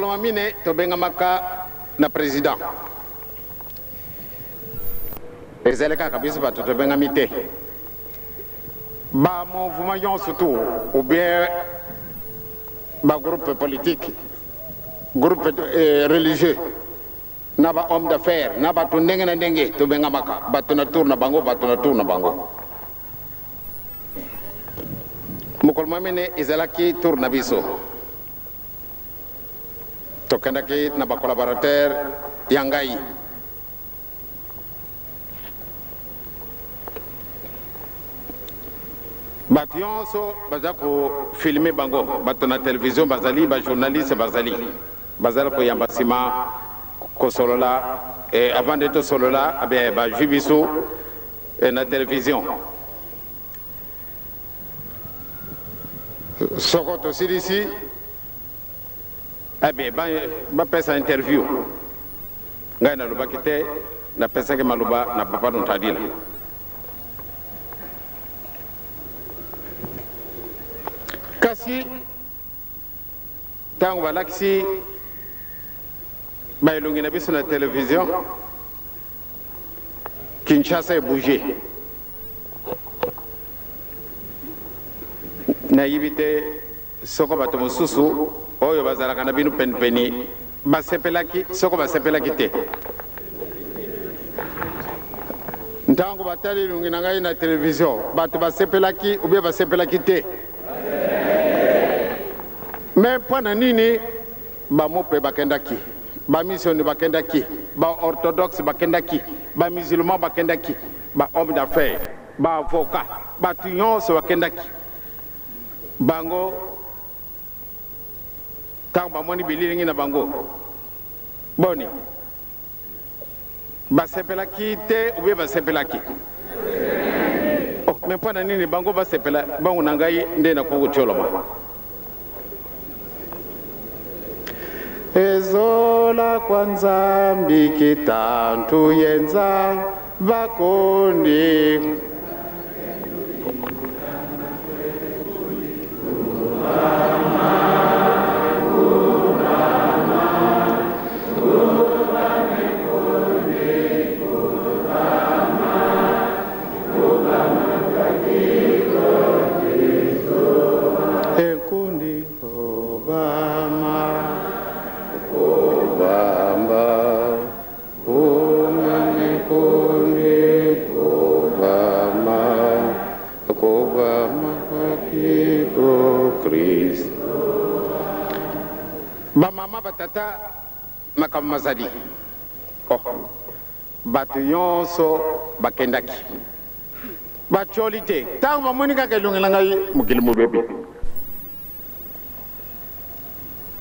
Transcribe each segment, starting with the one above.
Mokolo mwa mine tobengamaka na president. Ezali kaka biso bato tobengami te. Ba mouvement nyonso tout ou bien ba groupe politique, groupe religieux na ba homme d'affaires na bato ndenge na ndenge tobengamaka bato na tour na bango, bato na tour na bango. Mokolo mwa mine ezalaki tour na biso. Tokendaki na ba collaborateurs ya ngai. Bato yonso baza ko filmer bango, bato na television bazali, ba journalistes bazali, bazali koyamba nsima kosolola et avant de tosolola, eh bien bazwi biso na television. Soko tosilisi, eh bien bapesa interview. Ngai nalobaki te, napesaki maloba na papa Ntadila. Kasi ntango balakisi ba elongi na biso na television, Kinshasa ebouge. Nayebi te soko bato mosusu oyo bazalaka na bino penipeni basepelaki, soko basepelaki te. Ntango batali elongi na ngai na television, bato basepelaki ou bien basepelaki te? Mais mpo na nini bamope bakendaki, bamissioni bakendaki, baorthodoxe bakendaki, bamusulman bakendaki, bahomme d'affaires, baavocat, bato nyonso bakendaki? Bango ntango bamoni bililingi na bango, boni basepelaki te ou bien basepelaki? Oh, mais mpo na nini bango basepela, bango na ngai nde nakoki kotioloma? Ezola kwa Nzambi kitantu yenza bakundi. Ekundi Obama, Obama, Ekundi Obama, Obama Kiko Kristo. Bamama batata makambo mazali. Oh, bato nyonso bakendaki batioli te ntango bamoni kaka elongi na ngai mokili mobebi.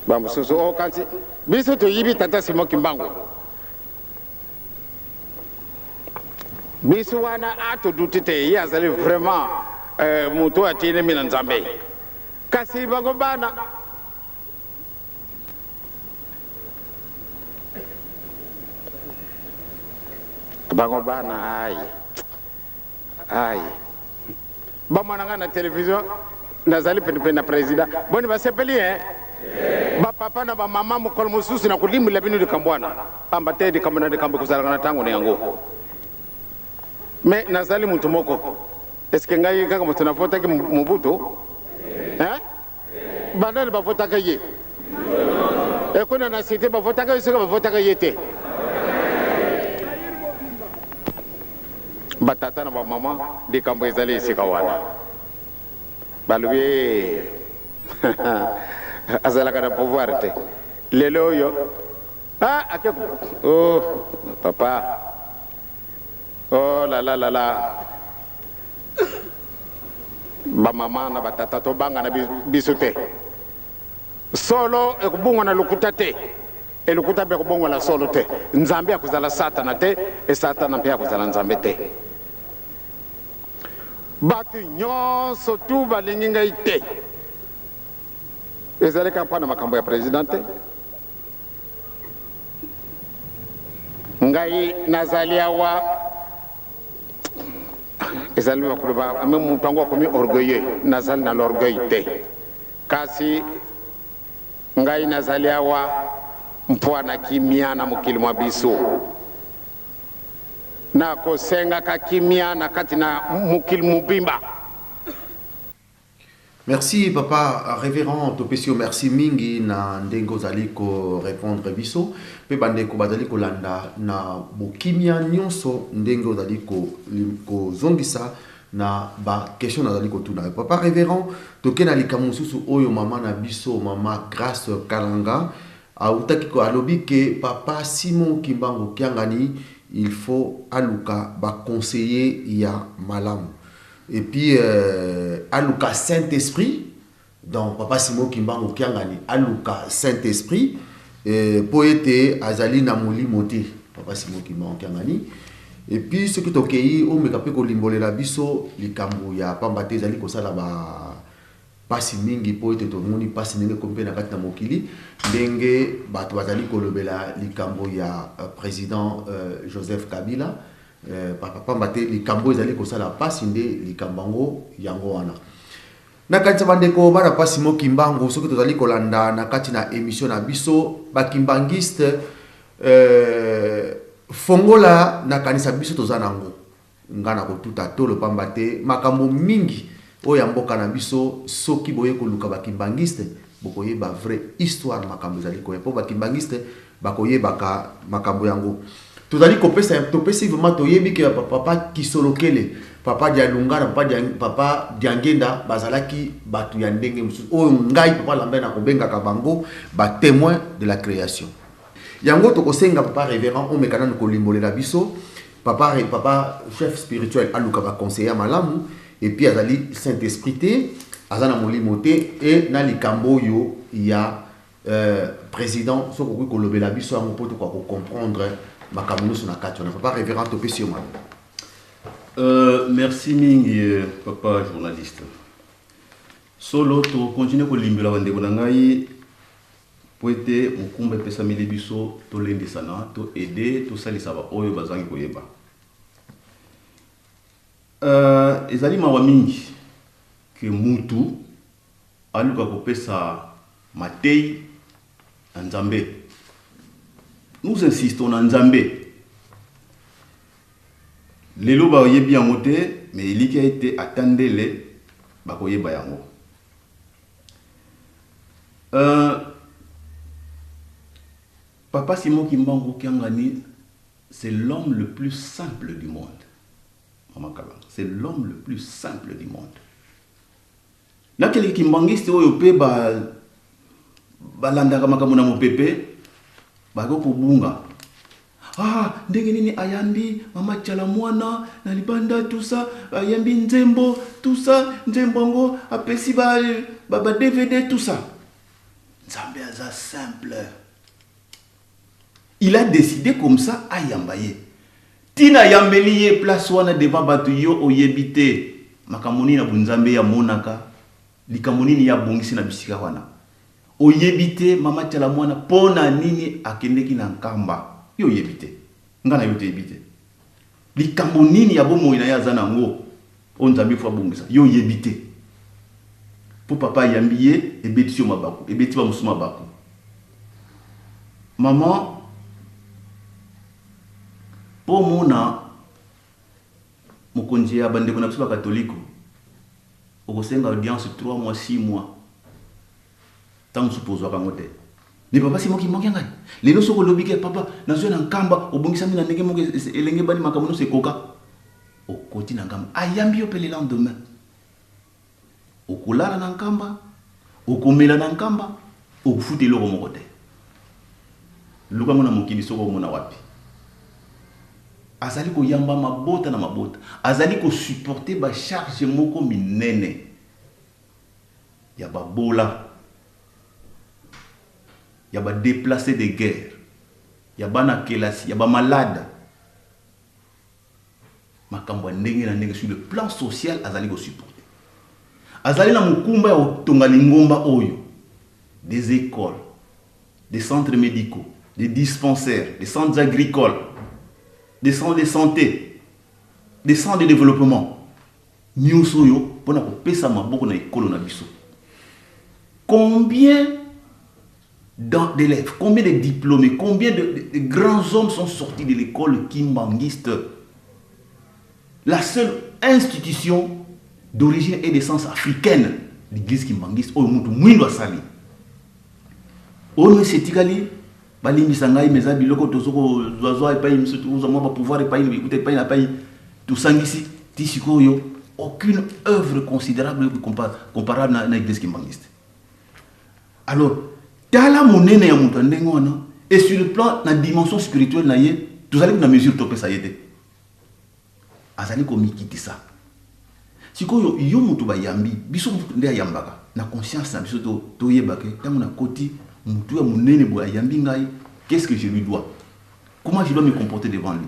Bamosusu o kasi biso toyibi tata Simon Kimbangu, biso wana atoduti te ye azali vraiment moto oyo atielemi na Nzambe. Kasi bango bana bango bana ai ai bamona ngai na television nazali penepene na président, boni basepeli hein? Bapapa na bamama, mokolo mosusu na kolimbola bino likambo wana, pamba te likambo na likambo ekozalaka na ntango na yango. Me nazali moto moko, eske ngai kaka moto navotaki Mobutu hein? Bandani bavotaka ye ekuna na cité, bavotaka ye soki bavotaka ye te. Batata na bamama, likambo ezali esika wana. Balobi azalaka na pouvoir te lelo oyo. Ah, ake oh papa, oh la la la la. Bamama na batata, tobanga na biso te. Solo ekobongwa na lokuta te, elokuta mpe ekobongwa na solo te. Nzambe akozala Satana te, e Satana mpe akozala Nzambe te. Bato nyonso tu balingi ngai te. Ezali kaka mpo na makambo ya president te. Ngai nazali awa, ezali bakoloba ame moto yango akomi orgueilleux. Nazali na l'orgueil te, kasi Ngai nazali awa mpo na kimia na mokili mwa biso. Nakosengaka kimia na kati na mokili mobimba. Merci papa reverend topesi yo merci mingi na ndenge ozali ko repondre biso pe bandeko bazali kolanda na bokimia nyonso ndenge ozali kozongisa na ba question nazali kotuna yo papa reverend. Toke na likambo mosusu oyo mama na biso, mama Grace Kalanga, autaki alobi ke papa Simon Kimbangu Kiangani, il faut aluka ba conseiller ya malamu et puis aluka Saint Esprit. Donc papa Simon Kimbangu Kiangani aluka Saint Esprit po ete azali na molimo te, papa Simon Kimbangu Kiangani. Et puis soki tokei, omeka mpe kolimbolela biso likambo ya pamba te ezali kosala ba pasi mingi, mpo ete tomoni pasi ndenge ekomi mpe na kati na mokili, ndenge bato bazali kolobela likambo ya président Joseph Kabila, pamba te likambo ezali kosala pasi nde likambo yango yango wana. Nakanisa bandeko bana pasi mo Kimbangu, soki tozali kolanda na kati na émission na biso bakimbangiste, fongola nakanisa biso toza nango nga na kotuta tolo, pamba te makambo mingi oyo ya mboka na biso, soki boye koluka bakimbangiste, bokoyeba vraie histoire makambo ezali koya, mpo bakimbangiste bakoyebaka makambo yango. Tozali kopesa, topesi vraiment, toyebi ke papa Kisolokele, papa Dialunga na papa Diangenda bazalaki bato ya ndenge mosusu oyo ngai papa Lambert nakobengaka bango batémoin de la création. Yango tokosenga papa révérend omeka nanu kolimbolela biso papa chef spirituel aluka baconseiller malamu, et puis azali Saint Esprit te, aza na molimo te, e na likambo oyo ya président, soki okoki kolobela biso yango mpo tokoka kocomprendre makambo nyonso na kati wana. Papa révérend, topesi yo maloba. Merci mingi, papa journaliste. Solo tokontinue kolimbela bandeko na ngai po ete mokumba epesameli biso tolendisana, to aider, tosalisa baoyo bazangi koyeba. Ezali mawa mingi ke mutu aluka kopesa matei na Nzambe. Nous insistons na Nzambe. Lelo bayebi yango te, mais eliki ete ata ndele bakoyeba yango. Papa Simon Kimbangu Kiangani, c'est l'homme le plus simple du monde. Mama Kalanga, c'est l'homme le plus simple du monde. Nakeleki kimbangiste oyo mpe balandaka makambo na mopepe, bakoki kobunga. Ah, ndenge nini ayambi mama Tshala Mwana na libanda, tout ça, ayambi nzembo, tout ça, nzembo yango apesi ba DVD, tout ça. Nzambe aza simple. Il a décidé comme ça ayamba ye. Tina ayambeli ye place wana devant bato, yo oyebi te makambo nini na bunzambe ya monaka, likambo nini ya bongisi na bisika wana. Oyebi te mama Tshala Mwana mpo na nini akendeki na Nkamba, yo oyebi te, nga na yo toyebi te likambo nini ya bomoi na ye aza nango oyo Nzambe fo abongisa, yo oyebi te. Mpo papa ayambi ye, ebetisi yo mabaku, ebeti bamosusu mabaku. Mama, mpo omona mokonzi ya bandeko na biso bakatoliko, okosenga audience 3 mois, 6 mois, ntango mosusu ozwaka yango te. Mais papa Simon Kimbangu ngai lelo soki olobi ke papa nazwi na Nkamba, obongisami na ndenge moko elenge bani, makambo nyonso ekoka, okoti na Nkamba, ayambi yo mpe le lendemain okolala na Nkamba, okomela na Nkamba, okofuta eloko moko te. Lukango na mokili soki omona wapi azali koyamba mabota na mabota, azali kosupporte bacharge moko minene ya babola, ya badéplacé de guerre, ya bana kelasi, ya bamalade, makambo ya ndenge na ndenge sur le plan social azali kosupporte. Azali na mokumba ya kotonga lingomba oyo, des écoles, des centres médicaux, des dispensaires, des centres agricoles, des centres de santé, des centres de développement, nyonso oyo mpona kopesa maboko na ekolo na biso. Combien D'élèves, combien de diplômés, combien de grands hommes sont sortis de l'école kimbanguiste? La seule institution d'origine et d'essence africaine, l'église kimbanguiste, oyo mutu mwindo asali. Oyo esetikali, balimbisa ngai, mais eza biloko tozo kozwazwa epai miso, tokozwa mwa bapouvoir epai ekuta epai na epai, tosangisi ti sikoyo aucune œuvre considérable comparable na église kimbanguiste. Alors, tala monene ya moto ya ndenge wana, et sur le plan na dimension spirituelle na ye, tozali na mesure topesa ye te. Azali komikitisa. Sikoyo yo moto bayambi, biso moto nde ayambaka na conscience na biso, toyebake ntango nakoti motu ya monene boye ayambi ngai, qu'est-ce que je lui dois, comment je dois me comporter devant lui?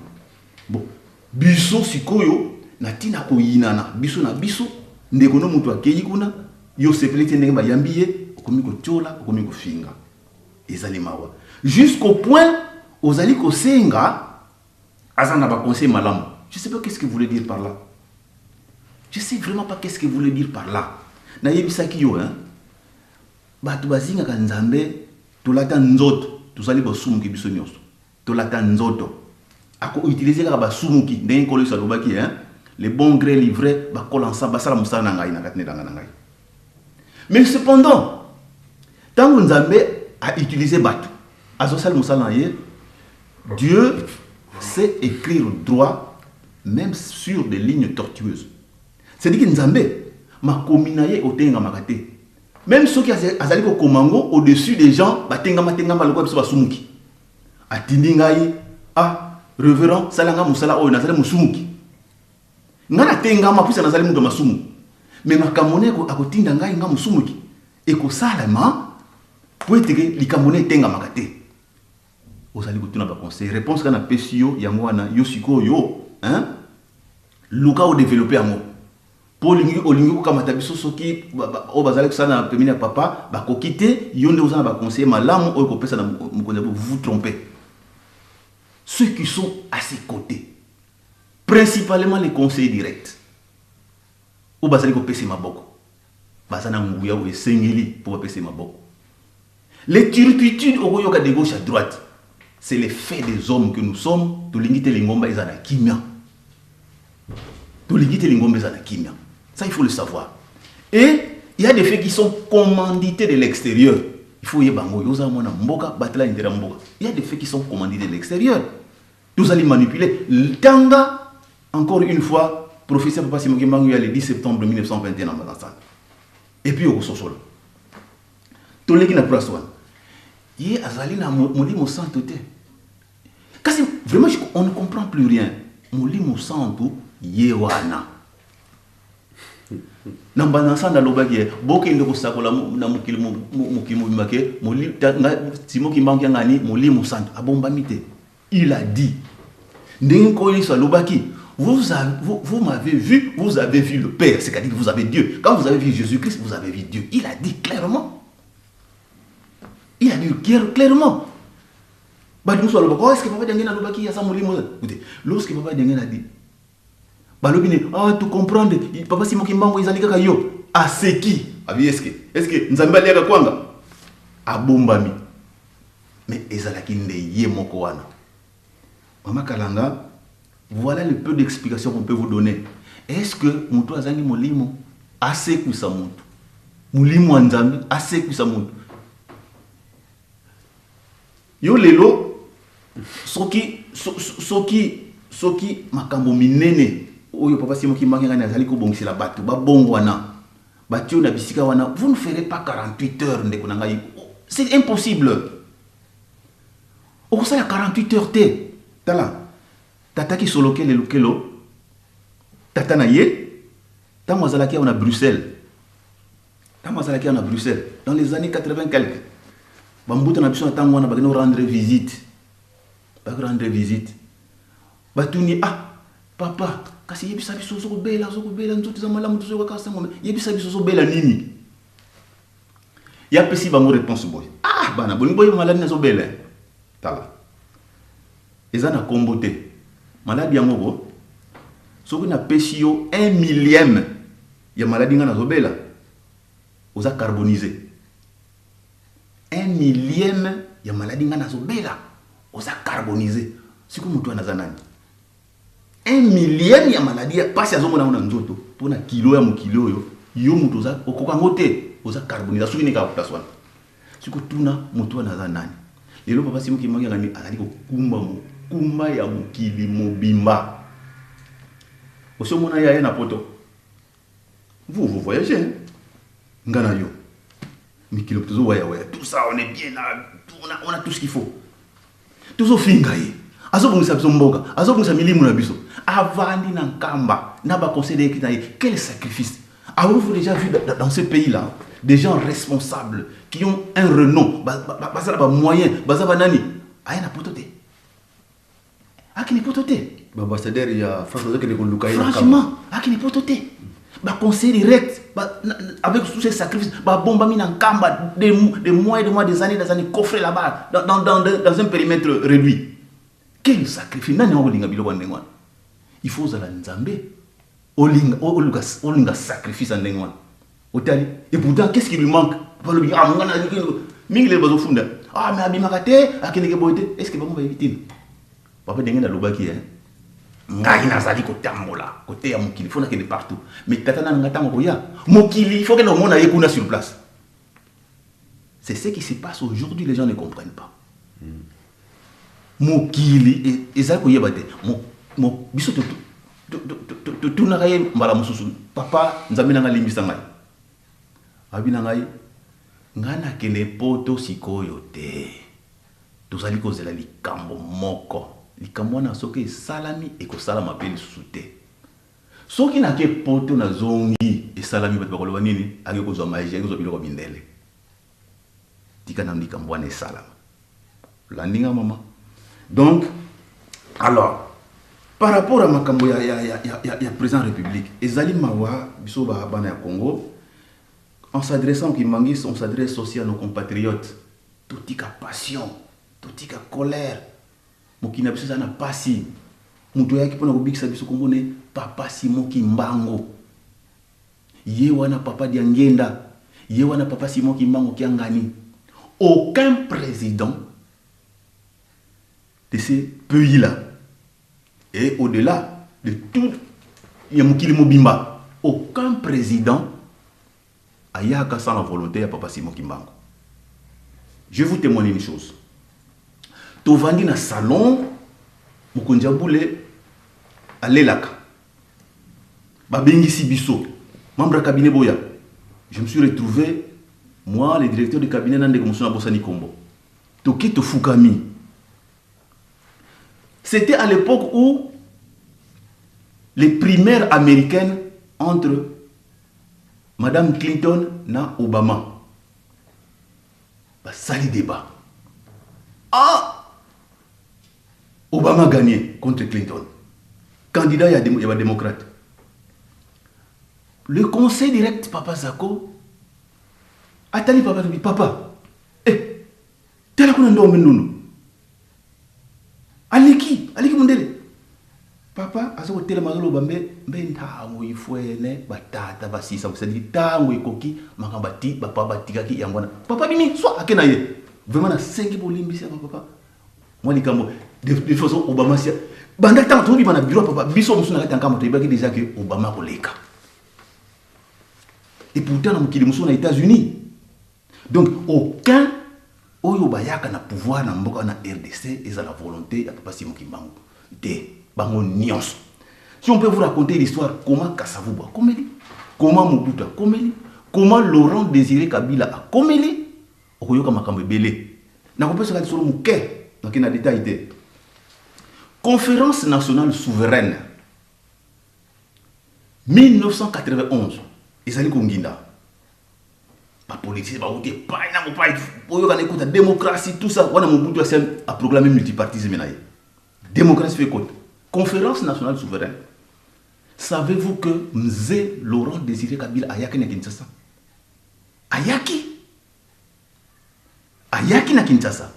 Bon, biso sikoyo na ntina koyinana biso na biso, ndeko no moto akei kuna, yo osepeli te ndenge bayambi ye, okomi kotiola, okomi kofinga, ezali mawa jusqu'au point ozali kosenga aza na baconseil malamu. Je sais pas qu'est-ce que vous voulez dire par là, je sais vraiment pas qu'est-ce que vous voulez dire par là. Nayebisaki yo, hein? Bato bazingaka Nzambe, tolata nzoto, tozali basumuki biso nyonso, tolata nzoto, akoutilize kaka basumuki ndenge Nkolo Yesu alobaki, hein? Le bon gré, l'ivraie bakola ensemble, basala mosala na ngai na kati na elanga na ngai. Mais cependant, ntango Nzambe autilize bato, azosala mosala na ye, Dieu sait écrire droit même sur des lignes tortueuses. C'est-à-dire que Nzambe makomi na ye otengamaka te, même soki azali kokoma yango au-dessus des gens batengama tengama lokola biso basumuki. Atindi ngai, ah, révérend, salanga mosala oyo, nazali mosumuki, ngai natengama puisa nazali moto ya masumu, mais makambo na akotinda ngai, nga mosumuki, ekosalema po eteke likambo na etengamaka te. Ozali kotuna baconseil, réponse kaka napesi yo yango wana. Yo sikoyo, hein? Luka odevelope yango mpo olingi kokamata biso. Soki oyo bazali kosala na pembeni ya papa bakoki te, yo nde oza na baconseil malamu oyo kopesa na mokonzi. Vous vous trompez. Ceux qui sont à ses côtés, principalement les conseillers directs oyo bazali kopesa maboko, baza na nguya oyo esengeli mpo bapesa maboko. Les turpitudes okoyoka de gauche à droite, c'est le fait des hommes que nous sommes. Tolingi te lingomba eza na kimia, tolingi te lingomba eza na kimia, ça il faut le savoir. Et il y a des faits qui sont commandités de l'extérieur. Il faut yeba yango. Yo oza mwana mboka, batela intérêt ya mboka. Il y a des faits qui sont commandités de l'extérieur, tozali manipuler. Tanga encore une fois professeur Papa Simon Kimbangu ya le 10 septembre 1921 na Mbanza, et puis okososola. Toleki na place wana, ye azali na Molimo Santo te. Kasi vraiment, on ne comprend plus rien. Molimo Santo ye wana na Mbanza Nsanda alobaki ye bokende kosakola na mokili mobimba ke Simon Kimbangu yangani Molimo Santo abombami te. Il a dit, ndenge Nkolo Yesu alobaki, vous m'avez vu, vous avez vu le Père, c'est-à-dire que vous avez Dieu. Quand vous avez vu Jésus-Christ, vous avez vu Dieu. Il a dit clairement, il a dit clairement. Bato mosusu alobaka, oh, est ce que Papa Diangene alobaki aza molimo? Écoutez, lorsque Papa Diangene a dit, balobi ne, ah, tu comprendre, Papa Simon Kimbangu ezali kaka yo. Aseki abi, est ce que Nzambe aliaka kwanga abombami? Mais ezalaki nde ye moko wana. Mama Kalanga, voilà le peu d'explications qu'on peut vous donner. Est ce que moto azangi molimo asekwisa moto, molimo ya Nzambe asekwisa moto? Yo lelo, soki makambo minene oyo Papa Simon Kimbangu ngani azali kobongisela bato babongwana, batie na bisika wana, vous ne ferez pas 48 heures, ndeko na ngai, c'est impossible. Okosala 48 heures te. Tala tata Kisolokele Lukelo, tata na ye, ntango azalaki awa na Bruxelles, ntango azalaki awa na Bruxelles dans les années 80 quelque, bambuta na biso na ntango wana bakende rendre visite, bakorendre visite, batuni, ah, papa, kasi yebisa biso, ozokobela, ozokobela, nzoto eza malamu, tozoyoka sango, yebisa biso ozobela nini? Ye apesi bango réponse boye, ah, bana, bolingi boyeba maladi nazobela? Tala, eza na nkombo te maladi yango ko. Soki napesi yo un millième ya maladi ngai nazobela, oza carbonisé. Un millième ya maladie nga nazobela, oza carbonisé. Sikoyo moto wana aza nani? Un millième ya maladie ya pasi azomona yango na nzoto mpo na kilo ya mokili oyo, yo moto oza okoka yango te, oza carbonisé, asuki ne kaka place wana. Sikoyo tuna moto wana aza nani? Lelo papa Simon Kimbangu Kiangani azali kokumba mokumba ya mokili mobimba. Osi omona ye aye na poto? Vous, vous voyagez, hein? Nga na yo. Mikilo tozo waya waya. Tout ça, on est bien là. On a tout ce qu'il faut. Tozo finga ye. Azobongisa biso mboka, azobongisa milimo na biso. Avandi na Nkamba, na ba conseil d'équipe na ye. Quel sacrifice. Avez-vous déjà vu dans ce pays-là des gens responsables qui ont un renom, bazala ba moyen, baza ba nani? Aya na poto te. Akende poto te. Ba ambassadeur ya France bazokende koluka ye na Nkamba. Franchement, akende poto te. Ba conseil direct, ba, na, avec tous ces sacrifices, ba bombami na Nkamba des mois et des mois, des années, des années, coffrés là-bas, dans un périmètre réduit. Quel sacrifice? Nani olinga biloko ndenge wana? Il faut ozala Nzambe. Olinga, oluka, olinga sacrifice ndenge wana. Otali. Et pourtant, qu'est-ce qui lui manque? Balobi, ah, ngana, mingi lelo bazofunda. Ah, mais abimaka te, akendeke boye te. Est-ce que bango bayebi tina? Papa ndenge nalobaki, hein? Ngai nazali kotambola, koteya mokili, faut nakende partout. Mais tata na nga ntango koya, mokili, il faut kende komona ye kuna sur place. C'est ce qui se passe aujourd'hui, les gens ne comprennent pas. Mokili, ezali koyeba te. Biso totunaka ye mbala mosusu, papa, Nzambe na ngai alimbisa ngai. Abi na ngai, ngai nakende poto sikoyo te. Tozali kozela likambo moko. Likambo wana soki esalami, ekosalama pe lisusu te. Soki nake poto nazongi, esalami, bato bakoloba nini? Ake kozwa magie, ake kozwa biloko ya mindele. Tika nanu likambo wana esalama. Olandi nga mama? Donc, alors, par rapport à makambo ya président République, ezali mawa biso ba bana ya Congo, en s'adressant aux Kimbanguistes, on s'adresse aussi à nos compatriotes. Totika passion, totika colère. Mokili na biso eza na pasi. Moto ayaki mpona kobikisa biso kombo ne Papa Simon Kimbangu. Ye wana Papa Diangienda, ye wana Papa Simon Kimbangu Kiangani. Aucun président de ces pays-là, et au-delà de tout ya mokili mobimba, aucun président ayaka sans la volonté ya Papa Simon Kimbangu. Je vais vous témoigner une chose. Tovandi na salon, mokonzi ya bule alelaka. Babengisi biso, membre ya cabinet boya. Je me suis retrouvé, moi, le directeur du cabinet, nande komoso na bosani kombo. Toki tofukami. C'était à l'époque où les primaires américaines entre Madame Clinton na Obama. Ba sali débat. Ah! Obama a gagné contre Clinton. Candidat, il y a démocrate. Le conseil direct, Papa Zako, atali papa, dit, papa, eh, tala kuna ndo mbenunu. Aliki, aliki mundele. Papa, azo kotela mazolo bambe, mbe ntango ifwene, batata basisa, c'est-à-dire ntango ekoki, makambo bati, bapa batikaki yango wana. Papa bimi, soit ake na ye. Vraiment na sengi bolimbisi ya papa. Moi likambo, de façon Obama sia. Banda ntango tobima na bureau papa, biso mosusu na kati ya nkambo toyebaki déjà que Obama koleka. Et pourtant na mokili mosusu na États-Unis. Donc aucun oyo bayaka na pouvoir na mboka na RDC eza la volonté ya Papa Simon Kimbangu. Te bango nyonso. Si on peut vous raconter l'histoire comment Kasavubu akomeli, comment Mobutu akomeli, comment Laurent Désiré Kabila akomeli, okoyoka makambo ebele. Nakopesaka lisolo moke, nakei na détail te. Conférence nationale souveraine 1991 ezali konginda. Ba politiciens ba wuti epai na mopai, boyoka na ekota démocratie, tout ça. Wana Mobutu asi a proclamé multipartisme na ye. Démocratie fait ekota. Conférence nationale souveraine. Savez-vous que Mzee Laurent Désiré Kabila ayaki na Kinshasa? Ayaki. Ayaki na Kinshasa.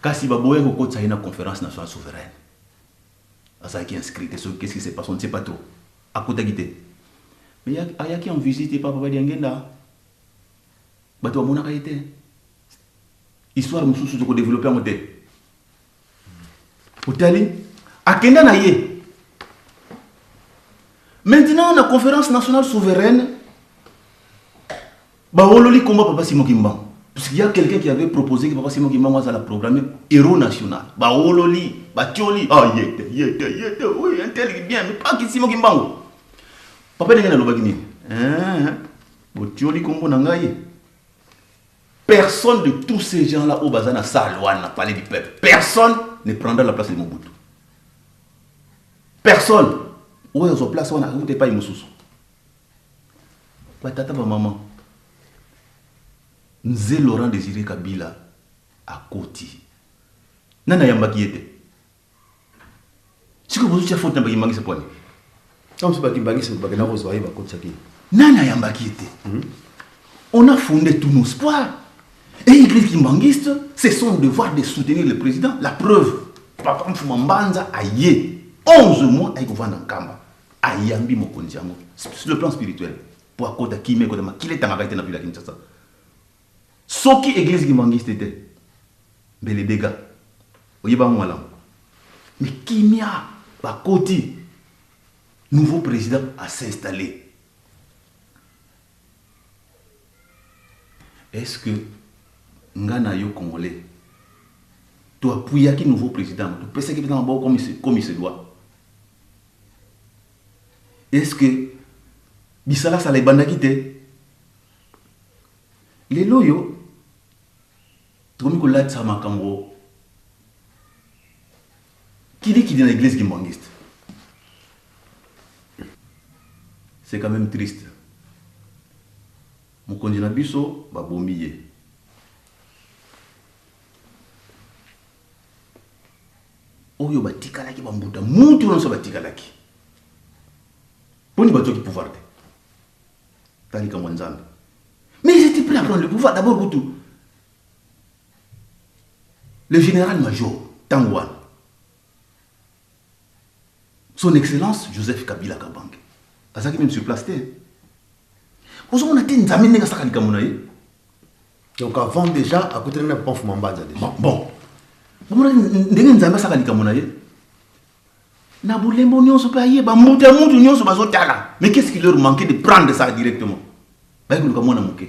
Kasi baboyaki kokotisa ye na conférence nationale souveraine. Azalaki inscrit te, soki qu'est-ce qui se passe, on ne sait pas trop. Akotaki te. Mais ayaki en visite epa Papa Diangienda. Bato bamonaka ye te. Histoire mosusu tokodevelope yango te. Otali akenda na ye. Maintenant na conférence nationale souveraine bawololi komba papa Simon Kimbangu. Parce qu'il y a quelqu'un qui avait proposé que papa Simon Kimbangu azala programmé héros national. Bawololi, batioli, ah yete, yete, yete, oui, un tel bien, mais pas Simon Kimbangu. Papa ndenge nalobaki nini? Hein, botioli kombo na ngai. Personne de tous ces gens-là au Bazana salle wana, palais du peuple, personne ne prendra la place de Mobutu. Personne. Oyo azwa place wana akuta epai mosusu. Batata ba maman. Nze Laurent Désiré Kabila akoti. Nani ayambaki ye te? Sikoyo bozotia faute na bakimbangisa pwani. Ntango mosusu bakimbangisa bakenda kozwa ye bakotisaki ye. Nani ayambaki ye te? On a fondé tous nos espoirs. Et l'église kimbanguiste, c'est son devoir de soutenir le président. La preuve, Papa Mfuma Mbanza aye 11 mois aye kovanda Nkamba. Ayambi mokonzi yango sur le plan spirituel. Po akota kimia ekota makila etangaka ete na ville ya Kinshasa. Soki église kimbanguiste te, mbele dégâts. Oyeba yango malamu. Mais kimia bakoti, nouveau président a s'installer. Est-ce que nga na yo congolais to appuyaki nouveau président, to pesaki président maboko comme il se doit? Est-ce que bisalasala ebandaki te? Lelo oyo tokomi kolatisa makambo kilikili na église kimbanguiste. C'est quand même triste. Mokonzi na biso babomi ye. Oyo batikalaki bambuta mutu nyonso batikalaki. Poni bazwaki pouvoir te. Tali kamwa Nzambe. Mais ils étaient prêts à prendre le pouvoir. D'abord kutu le général major Tangwan, son excellence Joseph Kabila Kabange, azalaki même sur place te. Ozomona te Nzambe ndenge asaka likambo na ye. Donc avant déjà akutani na Papa Mfuma Mbanza déjà. Bon, bon. Bomona ndenge Nzambe asaka likambo na ye. Na bolembo nyonso mpe ayeba moto ya mutu nyonso bazotala. Mais qu'est-ce qui leur manquait de prendre ça directement? Baye koluka mwana moke.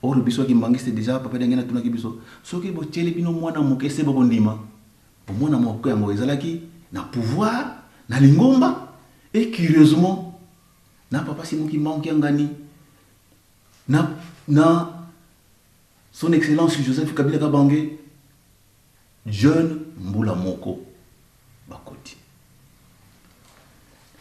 Or biso akimbangiste déjà papa ndenge natunaki biso soki botieli bino mwana moke se bokondima. Po mwana moke yango ezalaki na pouvoir na lingomba et curieusement na papa Simon Kimbangu Kiangani na son excellence Joseph Kabila Kabange jeune mbula moko bakoti.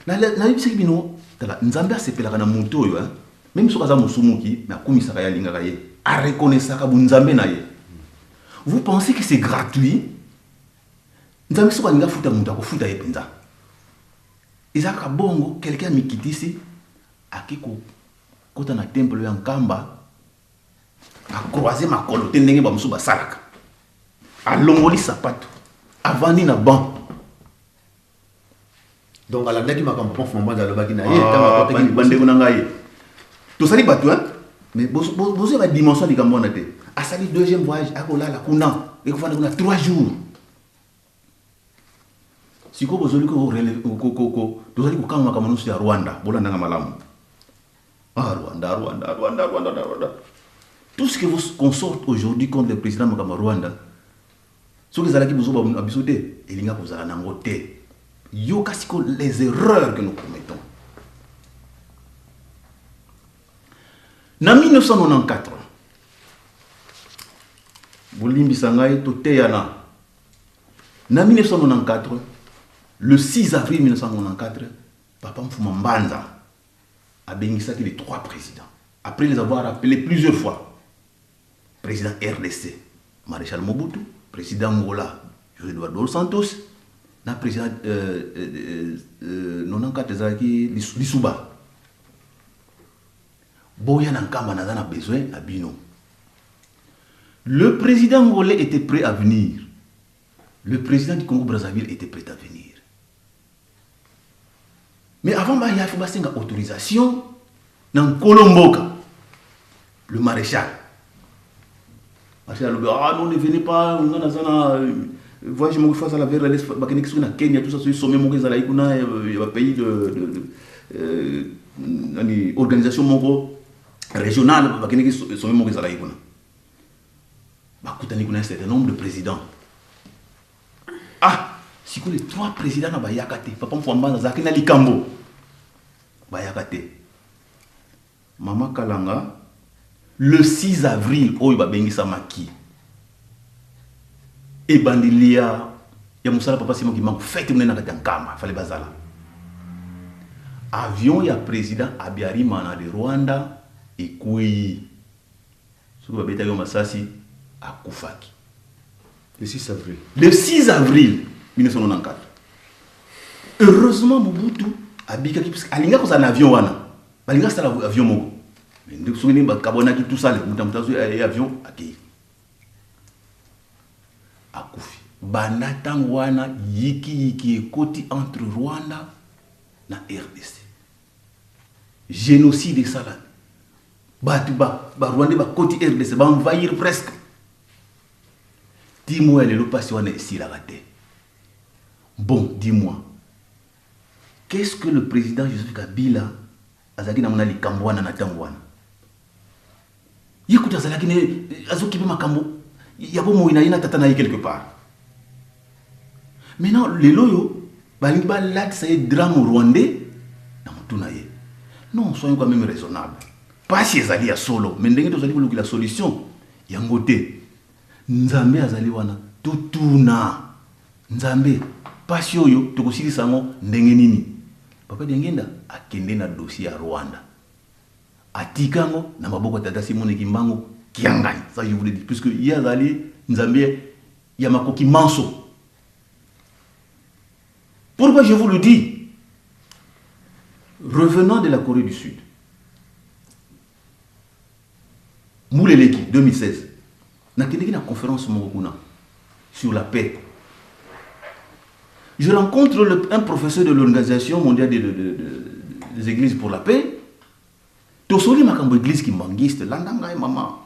Nayebisaki bino tala Nzambe asepelaka na moto oyo hein? Même soki aza mosumuki mais akumisaka ye, alingaka ye, areconnaissaka bonzambe na ye. Vous pensez que c'est gratuit? Nzambe soki alingi afuta moto akofuta ye mpenza. Eza kaka bongo quelqu'un amikitisi ake kokota na temple ya Nkamba, akroise makolo te ndenge bamosusu basalaka, alongoli sapato, avandi na banc. Donc alandaki makambo Papa Mfuma Mbanza alobaki na ye, ntango akotaki liboso. Bandeko na ngai, tosali bato hein? Mais bozo ba dimension likambo wana te. Asali deuxième voyage, akolala kuna, ekofanda kuna 3 jours. Sikoyo bozali ko rele-, ko, ko, ko, ko, tozali kokanga makambo nyonso ya Rwanda. Bolandanga malamu. Ah, Rwanda, Rwanda, Rwanda, Rwanda, Rwanda. Tout ce que vous consorte aujourd'hui contre le président makambo ya Rwanda, soki ezalaki bozoba na biso te, elinga kozala nango te. Yoka sikoyo les erreurs que nous commettons. Na 1994, bolimbisa ngai toteyana. Na 1994, le 6 avril 1994, Papa Mfuma Mbanza abengisaki les 3 présidents. Après les avoir appelés plusieurs fois, président RDC Maréchal Mobutu, président Angola José Eduardo dos Santos, na président 94 ezalaki Lisuba. Boya na Nkamba naza na besoin na bino. Le président angolais était prêt à venir. Le président du Congo-Brazzaville était prêt à venir. Mais avant, il faut passer une autorisation. Na nkolo mboka, le maréchal. Maréchal alobi, ah non, ne venez pas, nga naza na voyage moko face à la vers l'est, bakendeki soki na Kenya, tout ça, soki sommet moko ezalaki kuna ya ba pays de nani, organisation moko régionale, bakendeki sommet moko ezalaki kuna. Bakutani kuna un certain nombre de présidents. Ah, sikoyo les trois présidents na bayaka te. Papa Mfwambanza azalaki na likambo. Bayaka te. Mama Kalanga, le 6 avril oyo babengisamaki ebandeli ya mosala Papa Simon Kimbangu, fête monene na kati ya Nkamba, fallait bazala. Avion ya président Habyarimana de Rwanda ekwei. Soki babetaki yo masasi, akufaki. Le 6 avril. Le 6 avril 1994. Heureusement Mobutu abikaki parce que alinga kozala na avion wana. Balinga kosala avion moko. Mais nde soki ndenge bakabwanaki tout ça, moto moto azwi ye avion akei. Akufi. Banda ntango wana yiki yiki ekoti entre Rwanda na RDC. Génocide esalami. Bato ba Rwandais bakoti RDC, ba envahir presque. Timo ya lelo pasi wana esilaka te. Bon, dis-moi, qu'est-ce que le président Joseph Kabila azalaki nango na likambo wana na ntango wana? Ye kutu azalaki ne azokipe makambo ya bomoi na ye na tata na ye quelque part. Maintenant, lelo oyo balingi balatisa ye drame rwandais na motu na ye. Non, soyons quand même raisonnable. Pasi ezali ya solo, mais ndenge tozali kolukela solution yango te. Nzambe azali wana, totuna Nzambe pasi oyo tokosilisa yango ndenge nini? Papa Diangienda akende na dossier ya Rwanda, atika yango na maboko ya tata Simone Kimbangu Kiangani. Ça je vous le dis, puisque ye azali Nzambe ya makoki manso. Pourquoi je vous le dis? Revenant de la Corée du Sud, Mouleleki 2016, nakendeki na conférence moko kuna sur la paix. Je rencontre un professeur de l'Organisation mondiale des églises pour la paix. Tosoli makambo église kimbanguiste, landa ngai mama.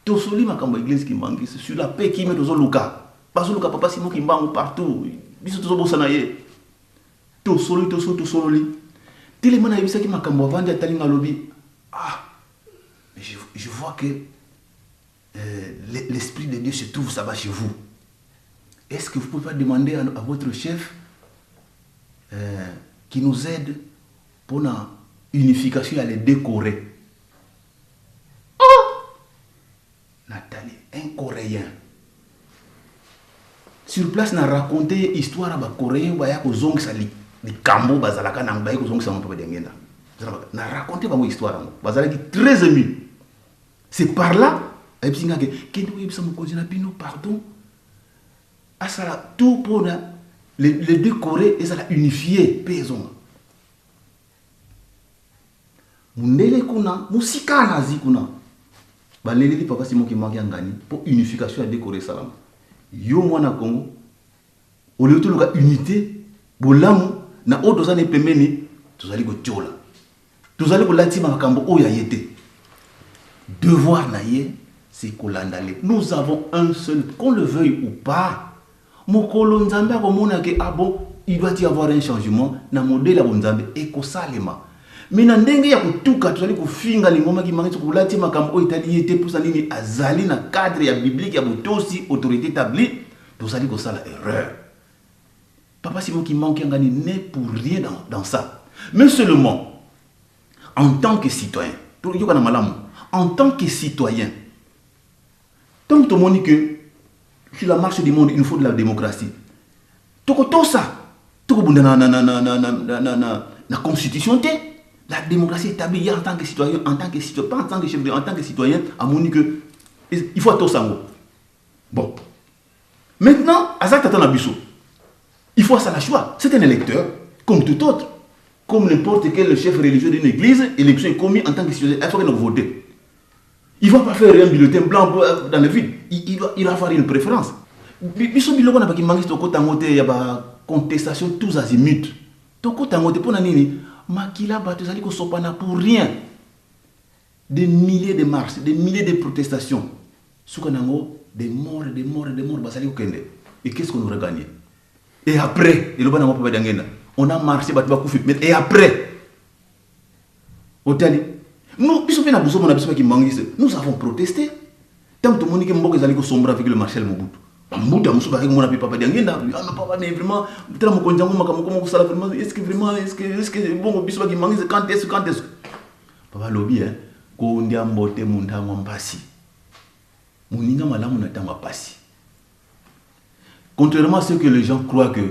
Tosoli makambo église kimbanguiste sur la paix qui met tozoluka. Bazoluka papa Simon Kimbangu partout. Biso tozobosana ye. Tosoli, tosoli, tosololi. Telema nayebisaki makambo avandi atali nga alobi, ah, mais je vois que l'Esprit de Dieu se trouve ça va chez vous. Est-ce que vous pouvez pas demander à votre chef qui nous aide pour la unification ya les deux Corées? Oh! Nathalie, un Coréen. Sur place, na raconté histoire ba Coréen ba ya kozongisa likambo bazalaka na ba ya kozongisa moto ba Diangienda. Na raconté bango histoire yango. Bazalaki très ému. C'est par là, ayebisi nga ke kende koyebisa mokonzi na bino pardon. Asala tout pour na les deux Corées ezala unifié pe ezonga. Mundele kuna, musika na Asie kuna. Baleleli papa Simon Kimbangu Kiangani pour unification ya deux Corées salama. Yo mwana Congo, au lieu toluka unité, bolamu na oyo toza na pembeni, tozali kotiola. Tozali kolatima makambo oyo ya ye te. Devoir na ye, c'est kolanda le. Nous avons un seul, qu'on le veuille ou pas. Mokolo Nzambe akomona ke, ah bon, il doit y avoir un changement na modèle ya Nzambe ekosalema. Mais na ndenge ya kotuka, tozali kofinga lingomba Kimbangu, soki kolati makambo oyo etali ye te, mposa nini azali na cadre ya biblique ya botosi, autorité établie, tozali kosala erreur. Papa Simon Kimbangu Kiangani n'est pour rien dans ça. Mais seulement, en tant que citoyen, yoka na malamu, en tant que citoyen, tant que tomoni que sur la marche du monde, il nous faut de la démocratie. Tokotosa, tokobunda na, na, na, na, na, na, na, na, na, na constitution te. La démocratie établie, il y a en tant que citoyen, en tant que citoyen, pas en tant que chef de, en tant que citoyen, à mon que il faut tosa ngo. Bon. Maintenant, Azak Tata Nabiso, il faut ça la choix. C'est un électeur, comme tout autre. Comme n'importe quel chef religieux d'une église, élection est commise en tant que citoyen. Il faut qu'il vote. Il ne va pas faire un bulletin blanc dans le vide. Il va avoir une préférence. Biso biloko na baki mangi toko tango te ya ba contestation tous azimuts. Toko tango te pona nini? Makila bato ezali kosopana pour rien. Des milliers de marches, des milliers de protestations. Suka nango, des morts, des morts, des morts, bazali kokende. Et qu'est-ce qu'on aurait gagné? Et après, eloba nango Papa Diangenda, on a marché bato bakufi, mais et après? Otali. Nous, biso pe na buso mona biso ba kimbanguiste, nous avons protesté. Tant que tomoni ke mboka ezali kosombra avec le Marshal Mobutu. Bambuta mosusu bazalaki komona pe Papa Diangenda, ah non papa, mais vraiment, tala mokonzi yango makambo koma kosala vraiment, est-ce que vraiment, est-ce que, est-ce que bongo biso ba kimbanguiste, quand est-ce, quand est-ce? Papa alobi, hein, kondia mbote muntango mpasi. Moninga malamu na tango ya pasi. Contrairement à ce que les gens croient que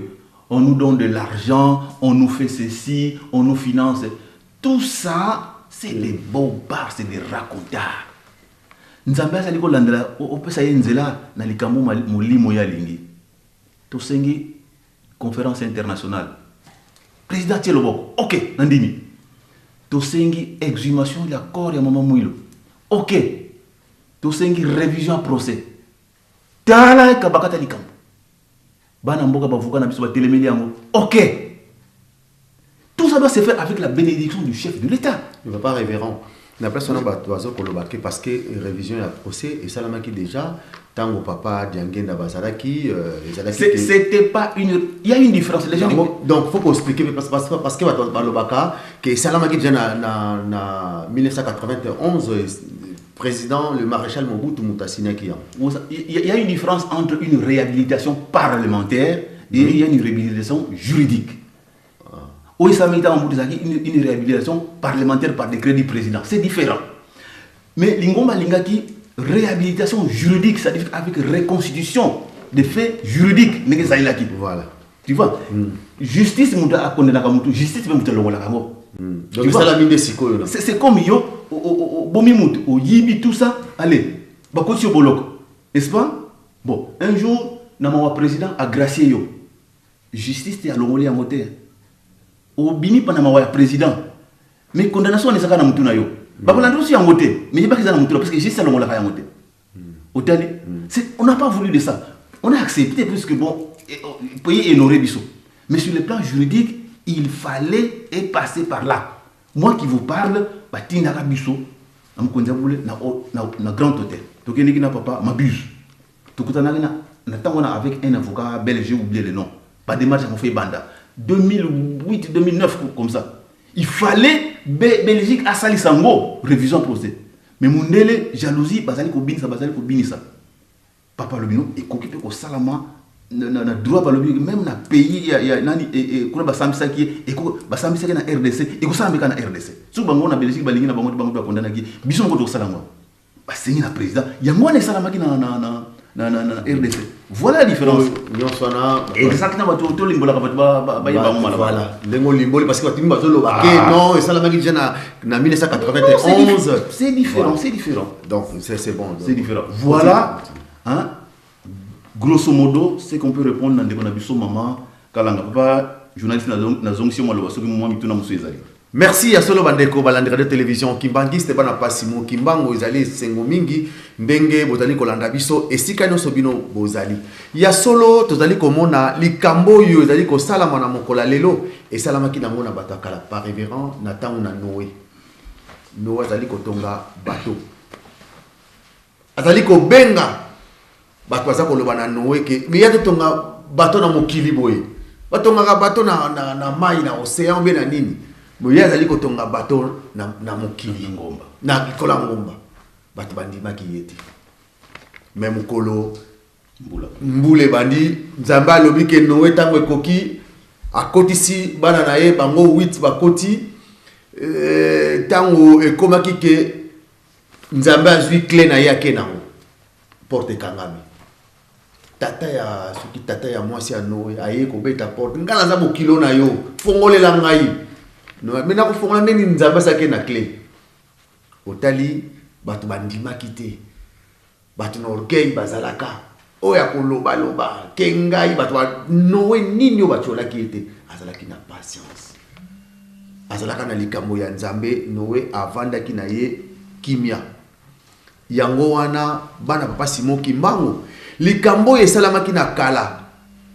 on nous donne de l'argent, on nous fait ceci, on nous finance. Tout ça, c'est des bobards, c'est des racontards. Nzambe azali kolandela, opesa ye nzela na likambo molimo ye alingi. Tosengi conférence internationale. Président atie loboko. Ok, nandimi. Tosengi exhumation ya corps ya Mama Mwilo. Ok. Tosengi révision ya procès. Tala kabakata likambo. Bana mboka bavuka na biso batelemeli yango. Ok. Tout ça doit se faire avec la bénédiction du chef de l'État. Il va pas révérend. Na place wana bato bazo koloba ke parce que révision ya procès esalamaki déjà tango papa Diangenda bazalaki, ezalaki C'est, ke c'était pas une, il y a une différence. Les gens Yango, donc faut qu'on explique parce que bato balobaka ke esalamaki déjà na 1991, président le maréchal Mobutu moto asignaki yango. Il y a une différence entre une réhabilitation parlementaire et il y a une réhabilitation juridique. Oyo esalamaki ntango Mobutu ezalaki une réhabilitation parlementaire par décret du président. C'est différent. Mais Lingomba lingaki réhabilitation juridique, c'est-à-dire avec reconstitution des faits juridiques. Ndenge ezalelaki. Voilà. Tu vois? Justice, moto akondemnaka motu, justice mpe moto alongolaka yango. Donc, Tu vois? esalami nde sikoyo, là. C'est comme yo, bomi motu, oyibi tout ça, allez, bakoti yo boloko. N'est-ce pas? Bon, un jour, na mawa président a gracié yo. Justice te alongoli yango te. Obimi pa na mawa ya président. Mais condamnation wana ezalaka na mutu na yo. Bakolanda osi yango te, mais yebaki eza na mutu na, parce que justice alongolaka yango te. Otali? C'est, on n'a pas voulu de ça. On a accepté puisque bon, et, oh, pays honoré biso. Mais sur le plan juridique, il fallait et passer par là. Moi qui vous parle, batindaka biso na mokonzi ya bule, na, na, na grand hôtel. Tokendeki na papa mabuse. Tokutanaki na ntango wana avec un avocat belge, j'ai oublié le nom. Ba démarche yango fait banda. 2008, 2009, comme ça. Il fallait Belgique asalisa yango révision procès. Mais mundele jalousie bazali kobinisa, bazali kobinisa. Papa Lobino ekoki pe kosalama na droit balobi même na pays ya nani, e, e, kuna basambisaki ye, eko, basambisaki na RDC, ekosalama kaka na RDC. Soki bango na Belgique balingi na bango te, bango mpe bakondamnaki, biso moko tokosala yango. Basengi na président, yango wana esalamaki na RDC. Voilà la différence. Oyo, nyonso wana, ba- Exactement, bato tolimbolaka bato bayeba Ba- bango malamu. Voilà. Ndenge olimboli, parce que bato mingi bazoloba ke non, esalamaki déjà na 1991. Non, c'est différent, Voilà. c'est différent. Donc, c'est bon. C'est différent. Voilà, hein, grosso modo, ce qu'on peut répondre na ndeko na biso maman Kalanga. Papa, journaliste na zongisi yo maloba, soki mwa mituna mosusu ezali. Merci ya solo bandeko balandi radio télévision Kimbanguiste bana pasi mo Kimbangu ezali esengo mingi ndenge bozali kolanda biso esika nyonso bino bozali. Ya solo tozali komona likambo oyo ezali kosalama na mokolo ya lelo esalamaki nango na bato ya kala par révérend na ntango na Noé. Noé azali kotonga bateau. Azali kobenga bato baza koloba na Noé ke mais ya totonga bateau na mokili boye. Batongaka bateau na mai na océan mpe na nini. Boye azali kotonga bateau na mokili. Na ngomba. Na likolo ya ngomba. Bato bandimaki ye te. Mais mokolo Mbula. mbula ebandi, Nzambe alobi ke Noé ntango ekoki, akotisi bana na ye bango 8 bakoti. Ntango ekomaki ke Nzambe azwi clé na ye ake nango. Porte ekangami. Tata ya soki tata ya mwasi ya Noé aye kobeta porte, nga naza bokilo na yo, fongolela ngai. Noé, mais nakofongola ndenge nini Nzambe asaki na clé? Otali bato bandimaki te. Bato na orgueil bazalaka. Oyo ya kolobaloba, ke ngai bato ba Noé nini oyo batiolaki ye te? Azalaki na patience. Azalaka na likambo ya Nzambe, Noé avandaki na ye kimia. Yango wana bana papa Simon Kimbangu, likambo oyo esalamaki na kala,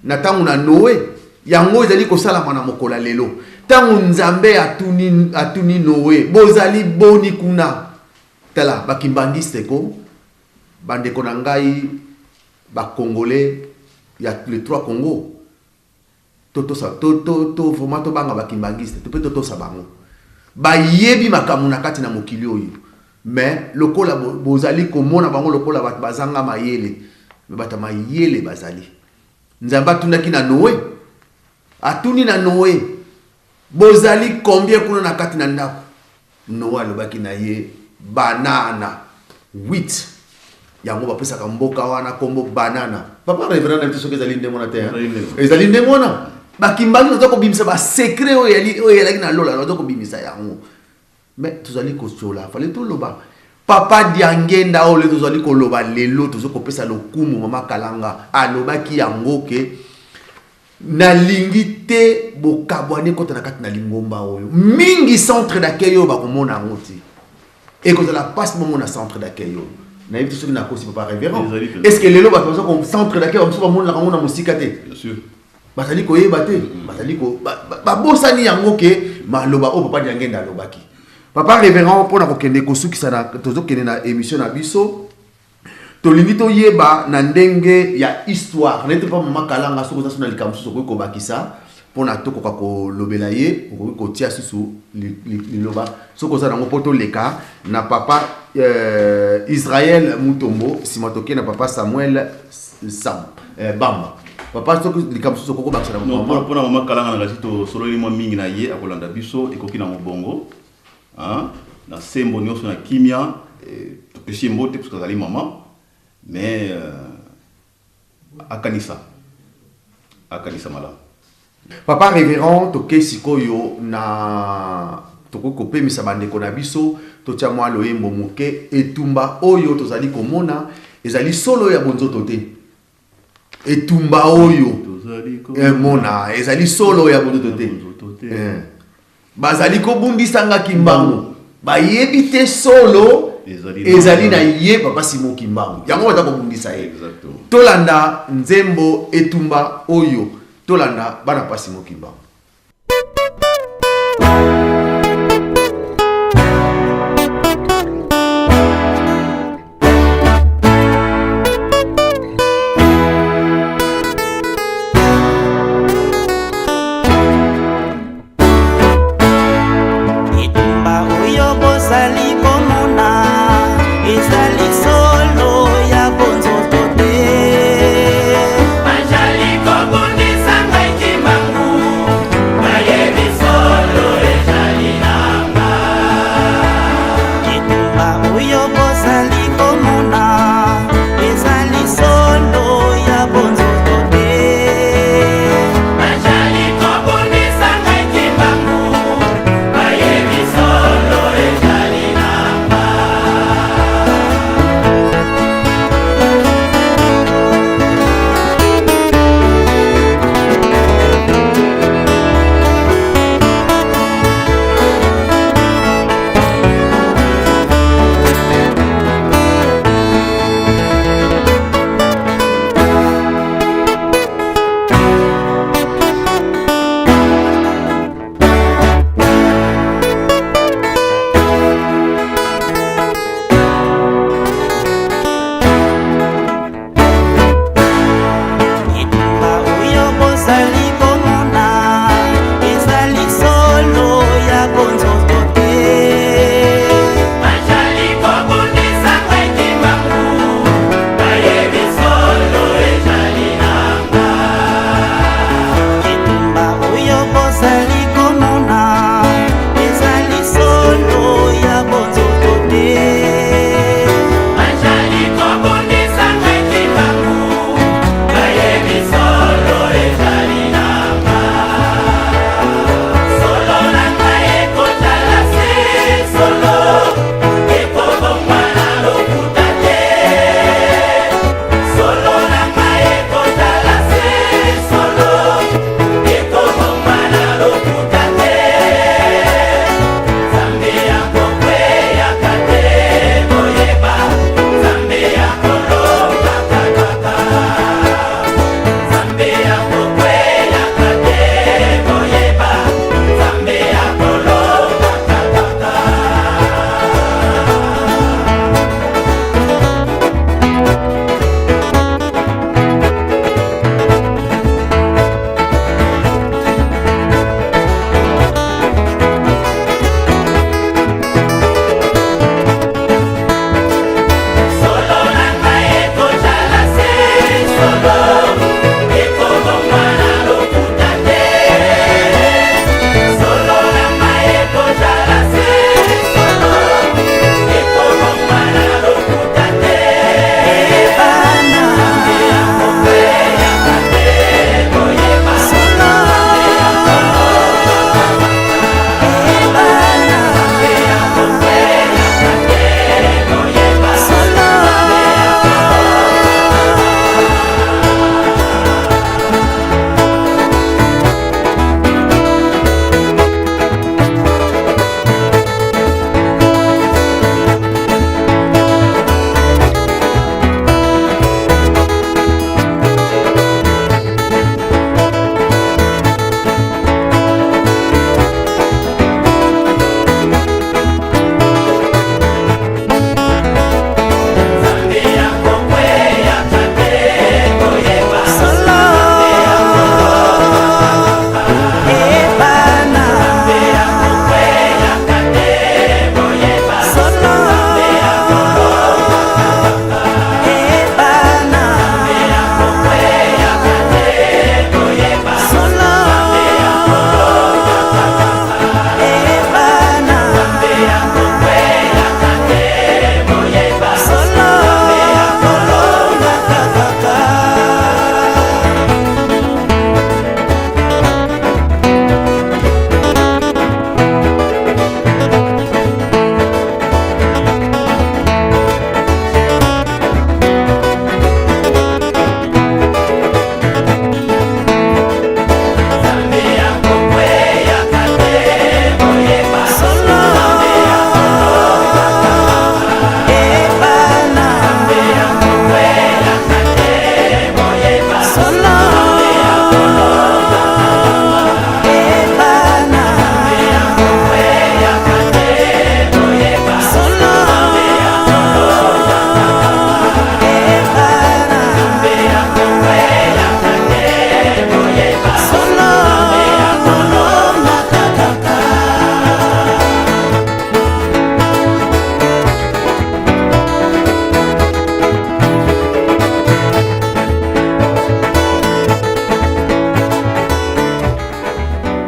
na ntango na Noé, yango ezali kosalama na mokolo ya lelo. Ntango Nzambe atuni Noé, bozali boni kuna? Tala ba kimbanguiste ko ba ndeko na ngai ba congolais ya les trois Congo totosa to to to vraiment tobanga ba kimbanguiste to pe totosa bango bayebi makambo na kati na mokili oyo mais lokola bozali komona bango lokola bato bazanga mayele mais bato ya mayele bazali. Nzambe atunaki na Noe, atuni na Noe, bozali combien kuna na kati na ndako? Noe alobaki na ye banana 8. Yango bapesaka mboka wana kombo banana. Papa reverend na biso soki ezali ndenge wana te, hein? Ezali ndenge wana. Bakimbangi baza kobimisa ba secret oyo yali oyo elaki na lola, baza kobimisa yango. Mais tozali kotiola, fallait toloba. Papa Diangenda oyo tozali koloba lelo, tozo kopesa lokumu mama Kalanga alobaki yango ke nalingi te bokabwani ekota na kati na lingomba oyo mingi centre d'accueil oyo bakomona yango te ekozala mpasi bomona centre d'accueil oyo nayebi te soki nakosi papa révérend est ce que lelo bato baza centre d'accueil bamosusu bamonelaka yango na mosika te bazali koyeba te bazali babosani yango ke maloba oyo papa Diangenda alobaki. Papa révérend, mpona kokende kosukisa na tozokende na émission na biso, tolingi toyeba na ndenge ya histoire neti mpa mama Kalanga, soki oza so na likambo mosusu okoki kobakisa mpona tokoka kolobela ye, okoki kotia susu liloba soki oza nango mpo toleka na papa Israël Mutombo, nsima toke na papa Samuel Sam Bamba. Papa, soki likambo mosusu okoki kobakisa na mama mpona mama Kalanga na kasi tosololi mwa mingi na ye, akolanda biso ekoki na mobongo na sembo nyonso na kimia, topesi ye mbote parce que azali mama, mais akanisa akanisa malamu. Papa révérend, toke sikoyo na tokoki kopemisa bandeko na biso, totia mwa loyembo moke. Etumba oyo tozali komona ezali solo ya bonzoto te. Etumba oyo mona ezali solo ya bonzoto te. Bazali kobundisa nga Kimbangu, bayebi te solo ezali na ye papa Simon Kimbangu, yango baza kobundisa ye. Tolanda nzembo etumba oyo, tolanda bana papa Simon Kimbangu. Etumba oyo bozali komona ezali solo ya bonzoto te. Bazali kobundisa ngai Kimbangu, bayebi solo ezali nanga. Etumba oyo bozali komona ezali solo ya bonzoto te. Bazali kobundisa ngai Kimbangu, bayebi solo ezali nanga.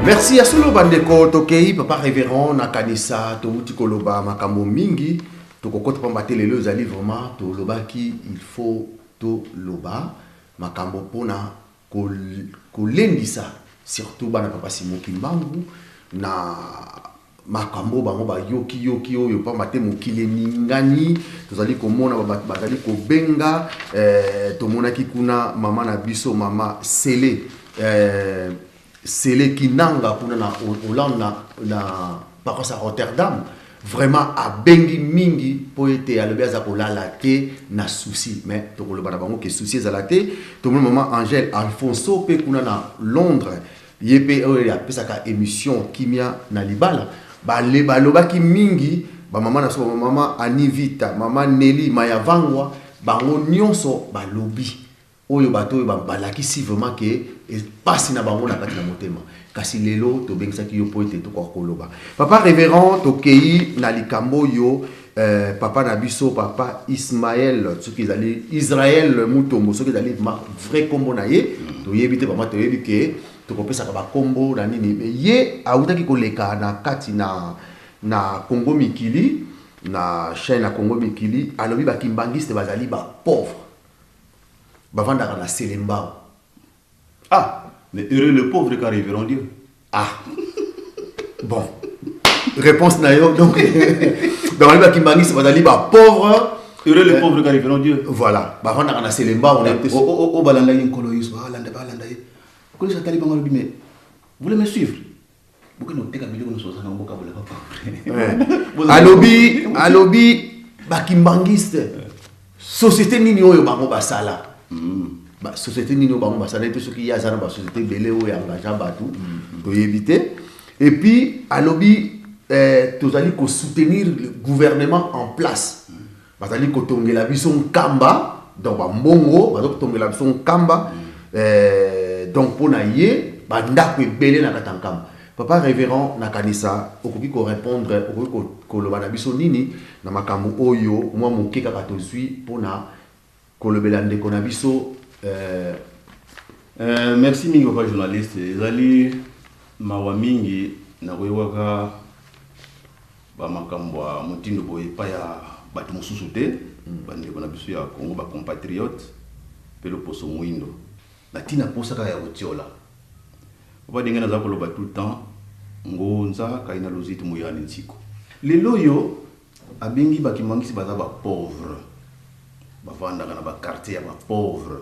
Merci ya solo bandeko. Tokei, papa révérend, nakanisa towuti koloba makambo mingi. Tokokota pamba te lelo ezali vraiment, tolobaki il faut toloba makambo mpona kolendisa surtout bana papa Simon Kimbangu na makambo bango bayoki-yoki oyo, pamba te mokili eningani. Tozali komona bato bazali kobenga. Tomonaki kuna mama na biso, mama Sele, Sele Kinanga, kuna na Hollande, na paroisse ya Rotterdam. Vraiment abengi mingi mpo ete alobi aza kolala te na souci, mais tokoloba na bango ke souci ezala te. Tomoni mama Angèle Alfonso mpe kuna na Londres, ye mpe oyo apesaka émission Kimia na Libala. Balobaki mingi bamama na biso, bamama Ani Vita, mama Nelly Mayavangwa, bango nyonso balobi oyo bato oyo balakisi vraiment ke pasi na bango na kati na motema. Kasi lelo tobengisaki yo mpo ete tokoka koloba. Papa révérend, tokei na likambo oyo, papa na biso, papa Ismael, soki ezali Israel Mutombo, soki ezali vrai kombo na ye, toyebi te. Mama, toyebi ke tokopesaka bakombo na nini, mais ye awutaki koleka na kati na Congo Mikili, na chaîne ya Congo Mikili. Alobi bakimbangiste bazali bapauvre, bavandaka na Selembao. Ah, mais heureux le pauvre, car ils verront Dieu. Ah bon, réponse na yo. Donc alobi bakimbangiste bazali bapauvre. Heureux le pauvre, car ils verront Dieu. Voilà, bavandaka na Selembao. On est O balandaki Nkolo Yesu, balanda, balanda ye. Nkolo Yesu atali bango, alobi: "Mais vous voulez me suivre, bokende koteka biloko nyonso oza nango, bokabola bapauvre." Alobi bakimbangiste, société nini oyo bango basala? Société nini oyo bango basala ete soki ye aza na basociété ebele oyo engagea bato, toyebi te. Et puis alobi tozali kosoutenir le gouvernement en place, bazali kotongela biso Nkamba, donc bambongo baza kotongela biso Nkamba. Donc mpo na ye bandako ebele na kati ya Nkamba. Papa révérend, nakanisa okoki korépondre, okoki koloba na biso nini na makambo oyo mwa moke kaka tozwi mpona kolobela ndeko na biso? Merci mingi, papa journaliste. Ezali mawa mingi nakoyokaka bamakambo ya motindo boye epai ya bato mosusu te, bandeko na biso ya Congo, bacompatriote mpe loposo moindo, na ntina posa kaka ya kotiola. Papa, ndenge naza koloba tout le temps, ngonza kai na loziti moyani ntiko. Lelo oyo abengi bakimbangisi baza bapauvre, bavandaka na baquartier ya bapauvre.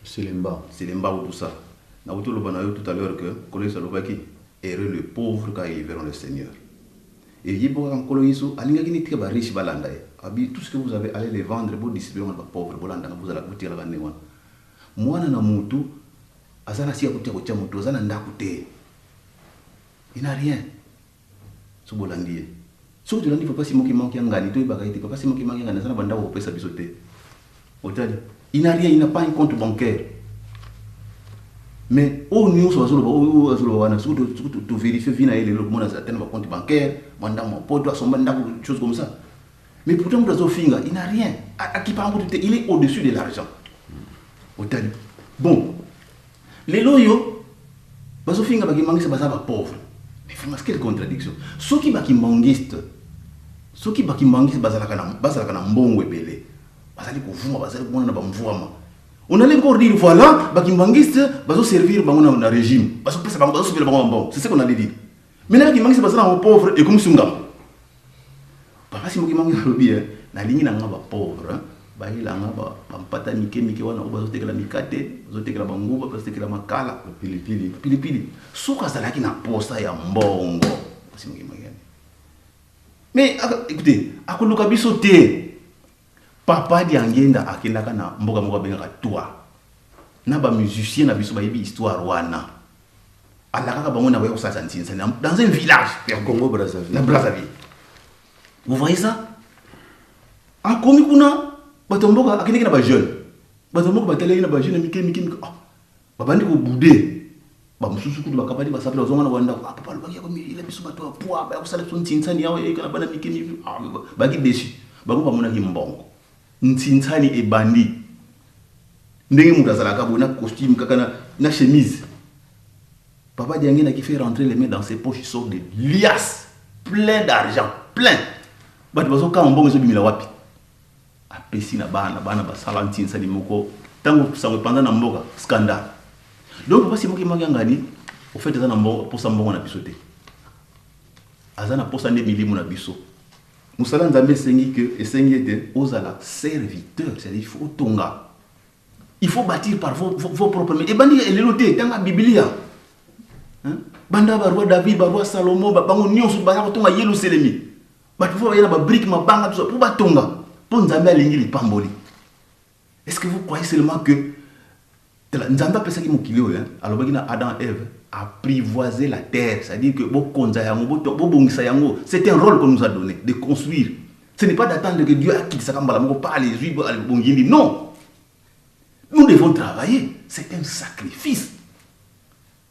Selemba. Selembao, tout ça. Nauti oloba na yo tout à l'heure que Nkolo Yesu alobaki: "Heureux le pauvre, car ils verront le Seigneur." Et ye mpo kaka Nkolo Yesu alingaki neti tika bariche balanda ye. Abi: "Tout ce que vous avez, allez les vendre, bodistribue wana bapauvre, bolandanga." Bozala botikalaka ndenge wana. Mwana na mutu aza na sika kotia kotia motu, aza na ndako te, il n'a rien. So bolandi ye, soki tolandi papa Simon Kimbangu Kiangani, toyebaka ete papa Simon Kimbangu Kiangani aza na bandako kopesa biso te. Otali, il n'a rien, il n'a pas un compte bancaire. Mais oyo nyonso bazoloba, oyo azoloba wana, soki tovérifie vie na ye lelo, komona ata na bacompte bancaire, mwa ndambo ya poto, asomba ndako, chose comme ça. Mais pourtant moto azofinga, il n'a rien, akipa yango te, il est au-dessus de l'argent. Otali, bon, lelo oyo bazofinga bakimbangiste baza bapauvre. Mais vraiment, quelle contradiction! Soki bakimbangiste bazalaka na mbongo ebele, bazali kovuma, bazali komona na bamvwama, on allait encore dire: voilà, bakimbangiste bazoservir bango na régime, bazopesa bango, bazosopela bango bambongo. C'est ce qu'on allait dire. Maintenant bakimbangiste baza na bapauvre, ekomi sungama. Papa Simon Kimbangu alobi: "Nalingi na nga bapauvre bayelanga bampata mike mike wana oyo bazotekela mikate, bazotekela banguba, bazotekela makala." Pilipili. Pilipili. Soki azalaki na posa ya mbongo, Simon Kimbangu, mais écoutez, akoluka biso te. Papa Diangenda akendaka na mboka moko abengaka Toi, na bamusicien na biso bayebi histoire wana. Alakaka bango na boya kosalisa ntinsa dans un village. Congo Brazzaville. Na Brazzaville, vous voyez ça. Akomi kuna, bato ya mboka, akendeki na bajeune, bato ya mboka bateleki na bajeune mike mike mike. Ah, babandi kobude, bamosusu kutu bakabandi basapela, bazonga na bandako. Ah, papa alobaki yakomila biso bato ya poa, baya kosala biso ntinsani awa, eka na bana mike mike. Ah, baki déçu. Bango bamonaki mbongo, ntinsani ebandi ndenge moto azalaka boye na costume kaka na chemise. Papa Diangienda qui fait rentrer les mains dans ses poches, il sort des liasses plein d'argent, plein. Bato bazokanga mbongo ezobimela wapi? Apesi na bana, bana basala ntina esali moko ntango sango epanza na mboka, scandale. Donc papa Simon Kimbangu Kiangani, au fait, aza na posa mbongo na biso te, aza na posa nde milimo na biso. Mosala Nzambe esengi ke esengi ete ozala serviteur, c'est-à-dire il faut otonga, il faut bâtir par vos propres mains. Ebandi elelo te, tanga Biblia. Hein? Banda ba roi David, ba roi Salomon, ba bango nyonso baza kotonga Yelusalemi. Bato fo baya na ba briques, mabanga, tout ça po batonga, po Nzambe alingi lipamboli. Est-ce que vous croyez seulement que tala, Nzambe apesaki mokili oyo, hein? Alobaki na Adam et Ève, apprivoiser la terre, c'est-à-dire que bokonza yango, bobongisa yango. C'est un rôle qu'on nous a donné de construire. Ce n'est pas d'attendre que Dieu akitisaka mbala moko pa les huit bongindi. Non, nous devons travailler, c'est un sacrifice.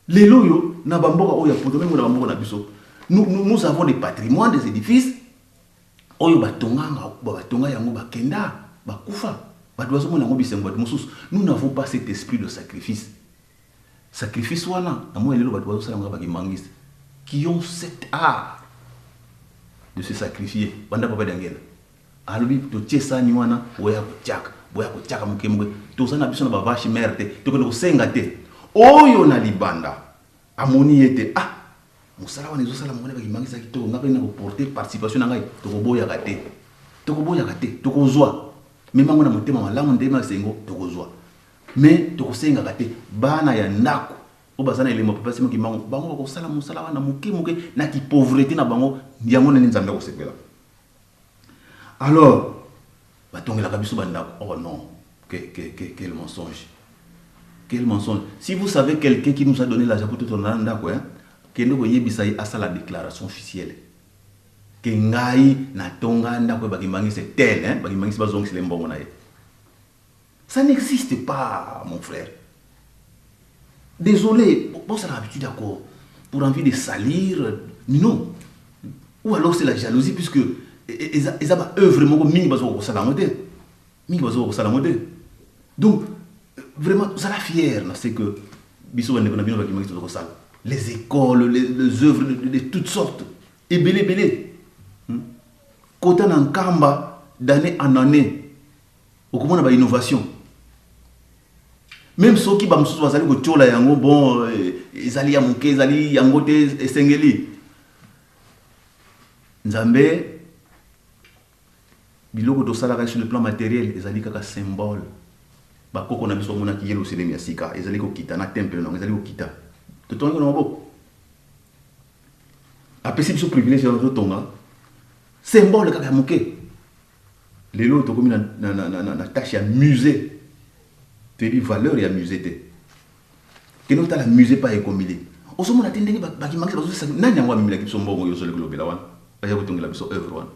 Lelo oyo na bamboka oyo ya poto, même na bamboka na biso, nous avons des patrimoines, des édifices oyo batonganga, batonga yango, bakenda, bakufa, bato bazomona yango bisengo. Bato mosusu, nous n'avons pas cet esprit de sacrifice. Sacrifice wana na moi lelo bato bazosala yango, bakimbanguiste qui ont cet art de se sacrifier. Banda papa Diangienda alobi totie sani wana, boya kotiaka, boya kotiaka moke moke. Toza na biso na bavache mère te, tokende kosenga te. Oyo na libanda amoni ete ah, mosala wana ezosala moko bakimangisa kitoko, nga mpe na koporte participation na ngai. Tokoboyaka te, tokoboyaka te, tokozwa memango na motema malamu, ndenge masengo tokozwa, mais tokosengaka te. Bana ya ndako oyo baza na elembo papa Simon Kimbangu, bango bakosala mosala wana moke moke na kipauvreté na bango. Yango nini Nzambe akosepela. Alors batongelaka biso bandako, oh non, quel mensonge, quel mensonge! Si vous savez quelqu'un qui nous a donné l'argent pour totonga ndako, hein, kende koyebisa ye asala déclaration officielle ke ngai natonga ndako ya bakimbangisi tel, hein, bakimbangisi bazongisela mbongo na ye. Ça n'existe pas, mon frère. Désolé, bon, c'est l'habitude, d'accord, pour envie de salir, non, ou alors c'est la jalousie, puisque eza ba œuvre moko mingi bazoka kosala yango te, mingi bazoka kosala yango te. Donc vraiment, ozala fier na ce que biso bandeko na bino bakimaki toza kosala, les écoles, les œuvres de toutes sortes, ebele ebele. Kota na Nkamba, d'année en année okomona bainnovation, même soki bamosusu bazali kotiola yango. Bon, ezali ya moke, ezali yango te esengeli. Nzambe, biloko tosalaka sur le plan matériel ezali kaka symbole. Bakoko na biso bamonaki Yelusalemi ya sika ezali kokita na temple nango, ezali kokita. Totongi na maboko, apesi biso privilège ya totonga symbole kaka ya moke. Lelo tokomi na tâche ya musée, toyebi valeur ya musée te. Kende otala musée pa ekomili, ozomona te ndenge bakimangisi bazosisa. Nani yango amemelaki biso mbongo oyo ozoli kolobela wana? Baya kotongela biso œuvre wana,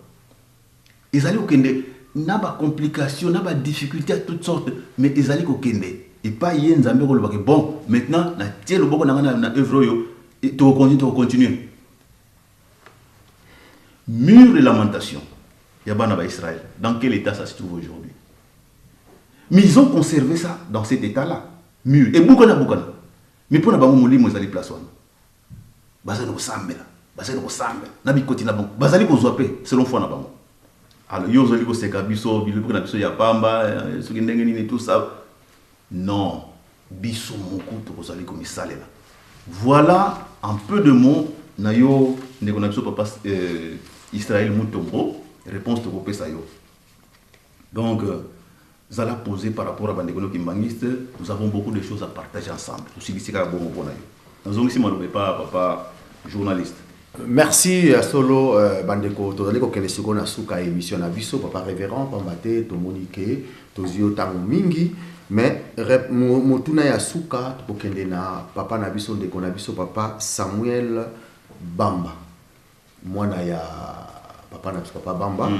ezali kokende na bacomplication, na badifficulté ya toutes sortes, mais ezali kokende epai ye Nzambe kolobaki: bon, maintenant natie loboko na ngai na œuvre oyo, tokocontinue, tokocontinue. Mur de lamentation ya bana baisraël, dans quel état ça se trouve aujourd'hui? Mais ils ont conservé ça dans cet état là mur ebukana bukana, mais mpo na bango molimo ezali place wana. Bazali kosambela, bazali kosambela na bikoti na bango, bazali kozwa mpe selon foi na bango. Alors yo ozali koseka biso, biloko na biso ya pamba, soki ndenge nini, tout ça. Non, biso moko tokozali komisalela. Voilà en peu de mots na yo ndeko na biso papa Israël Mutombo, réponse tokopesa yo. Donc zala posé par rapport à bandeko no kimbangiste, nous avons beaucoup de choses à partager ensemble. Tosilisi kaka bongo mpona yo. Nazongisi maloba epa papa journaliste. Merci ya solo. Bandeko, tozali kokende sikoyo na suka ya émission na biso. Papa révérend, pamba te tomoni ke tozwi yo ntango mingi, mais motuna ya suka, tokokende na papa na biso, ndeko na biso papa Samuel Bamba, mwana ya papa na biso papa Bamba.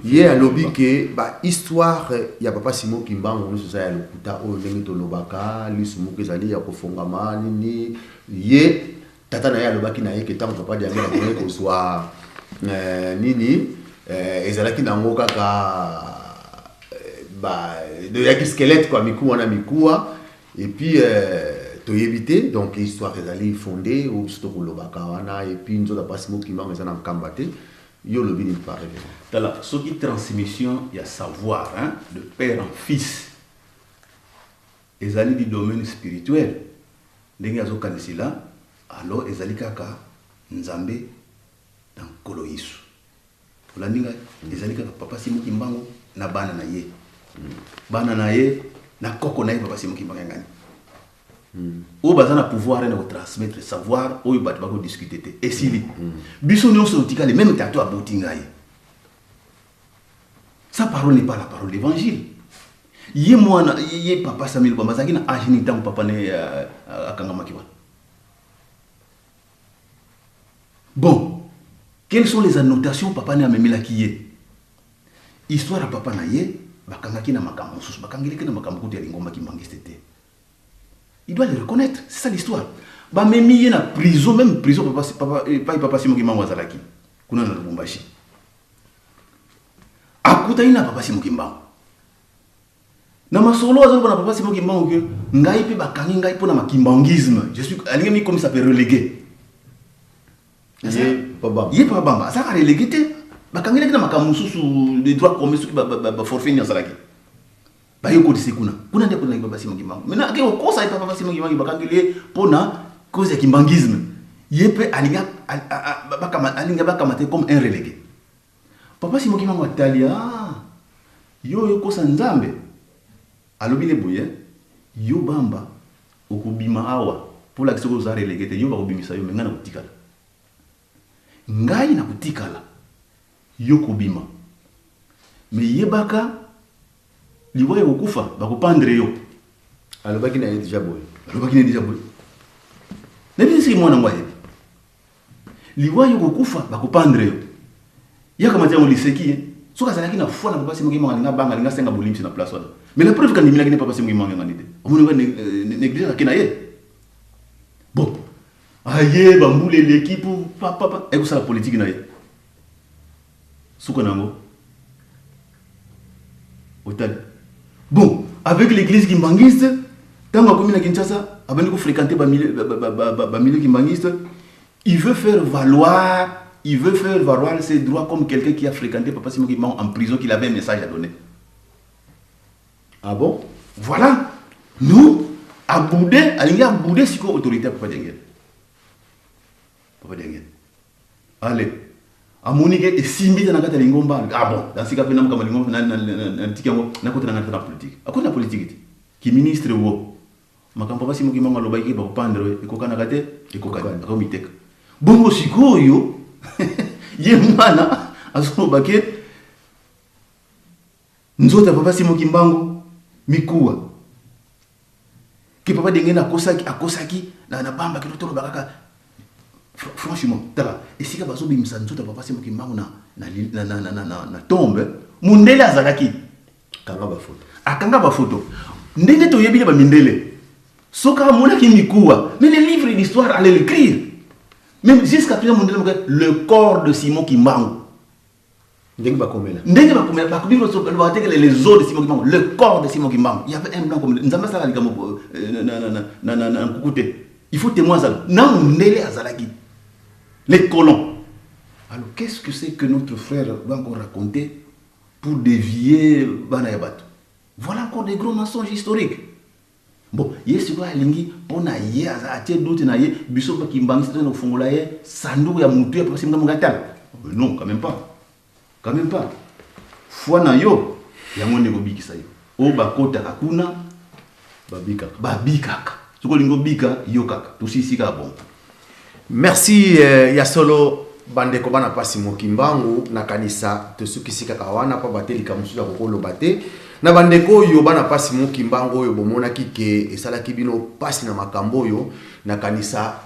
Ye alobi ke bahistoire ya papa Simon Kimbangu nyonso eza ya lokuta, oyo ndenge tolobaka lisu moko ezali ya kofongama nini. Ye tata na ye alobaki na ye ke ntango papa Diangienda akendaki kozwa nini, ezalaki nango kaka ba eyaki squelette quoi, mikuwa na mikuwa. Et puis Toyebi te, donc histoire ezali fondée oyo biso tokolobaka wana. Et puis nzoto ya papa Simon Kimbangu eza na Nkamba te. Yo olobi nini, papa révérend? Tala, soki transmission ya savoir, hein, de père en fils ezali du domaine spirituel ndenge azokanisila, alors ezali kaka Nzambe na Nkolo Yesu. Olandi ngai? Ezali kaka papa Simon Kimbangu na bana na ye, bana na ye na koko na ye papa Simon Kimbangu ya ngani, oyo baza na pouvoir na kotransmettre savoir oyo bato bakodiscute te. Esili, biso nyonso totikali. Même tato aboti ngai, sa parole n'est pas la parole d'évangile. Ye mwana ye papa Samuel Bamba azalaki na age nini ntango papa ne akangamaki wana? Bon, quelles sont les annotations papa ne amemelaki ye? Histoire ya papa na ye, bakangaki na makambo mosusu, bakangelaki na makambo kutu ya lingomba kimbangiste te. Il doit le reconnaître, c'est ça l'histoire. Bamemi ye na prison, même prison papa, papa, epai papa Simon Kimbangu azalaki kuna na Lubumbashi, akutani na papa Simon Kimbangu. Na masolo azoloba na papa Simon Kimbangu ke ngai mpe bakangi ngai mpo na makimbanguisme, je suis, alingi mikomisa mpe relégué. Ye papa? Ye papa Bamba azalaka relégué te. Bakangelaki na makambo mosusu de droit commun, soki baforfait nini asalaki, baye kotisa kuna. Kuna nde akotanaki papa Simon Kimbangu. Maintenant ake kokosa ye papa Simon Kimbangu, bakangeli ye mpo na cause ya kimbanguisme. Ye mpe alingi bakamata ye comme un relégué. Papa Simon Kimbangu atali: ah, yo oyokosa Nzambe. Alobi ne boye: yo Bamba, okobima awa mpo lakisa soki oza relégué te. Yo bakobimisa yo, me ngai nakotikala, ngai nakotikala, yo kobima. Me yebaka, liwa ekokufa, bakopendre yo. Alobaki na ye déjà boye? Alobaki na ye déjà boye. Nayebi soki mwana yango ayebi. Liwa yo kokufa, bakopendre yo. Yakamati yango liseki ye. Soki azalaki na foi na papa Simon Kimbangu, alinga banga, alinga senga bolimbisi na place wana. Mais la preuve, kandimelaki ne papa Simon Kimbangu yangani te. Omoni nga négligence ake na ye. Bon, aye bambula eleki po papa ekosala politike na ye, suka nango otali. Bon, avec l'église kimbangiste, ntango akomi na Kinshasa, abandi kofréquenter bamilieu kimbangiste. Il veut faire valoir, il veut faire valoir ses droits comme quelqu'un qui a fréquenté papa Simon Kimbangu en prison, qu'il avait un message à donner. Ah bon? Voilà. Nous aboude, alingi aboude sikoyo autorité ya papa Diangel. Papa Diangel, allez, amoni ke esimbi te na kati ya lingomba. Ah bon, dans sika mpe namokama lingomba, natiki yango, nakota na ngai na politique. Akoti na politique te, ki ministre wo. Makambo papa Simon Kimbangu alobaki ke bakopendre ekokanaka te, ekokani, akomiteka bongo. Sikoyo ye mwana azoloba ke nzoto ya papa Simon Kimbangu mikuwa, ke papa Denge akosaki, akosaki na bamba kino. Toloba kaka franchement, tala esika bazobimisa nzoto ya papa Simon Kimbangu na tombe, mundele azalaki. Kanga bafoto. Akanga bafoto. Ndenge toyebi ne bamindele, soki amonaki mikuwa, mais les livres d'histoire allait l'écrire. Même jusqu'à présent, mundele moke, le corps de Simon Kimbangu. Ndenge bakomela. Ndenge bakomela, bakobi te les os de Simon Kimbangu, le corps de Simon Kimbangu. Il y avait un blanc comme Nzambe asalaka likambo na nkuku te, il faut témoin azala na mundele azalaki, les colons. Alors, qu'est-ce que c'est que notre frère va encore raconter pour dévier bana ya bato? Voilà encore des gros mensonges historiques. Bon, ye sikoyo alingi mpo na ye aza atie doute na ye, biso bakimbangisi tozana kofongola ye sanduku ya motu ya papa Simon atala. Non, quand même pas, quand même pas. Foi na yo yango nde kobikisa yo. Oyo bakotaka kuna babikaka. Babikaka. Soki olingi obika, yo kaka tosisi kaka. Bon. Merci. Ya solo, bandeko bana mpasi Mokimbangu, nakanisa tosukisi kaka wana mpo batelika mosusu ya kokoloba te na bandeko oyo bana mpasi Mokimbangu oyo bomonaki ke esalaki bino mpasi na makambo oyo. Nakanisa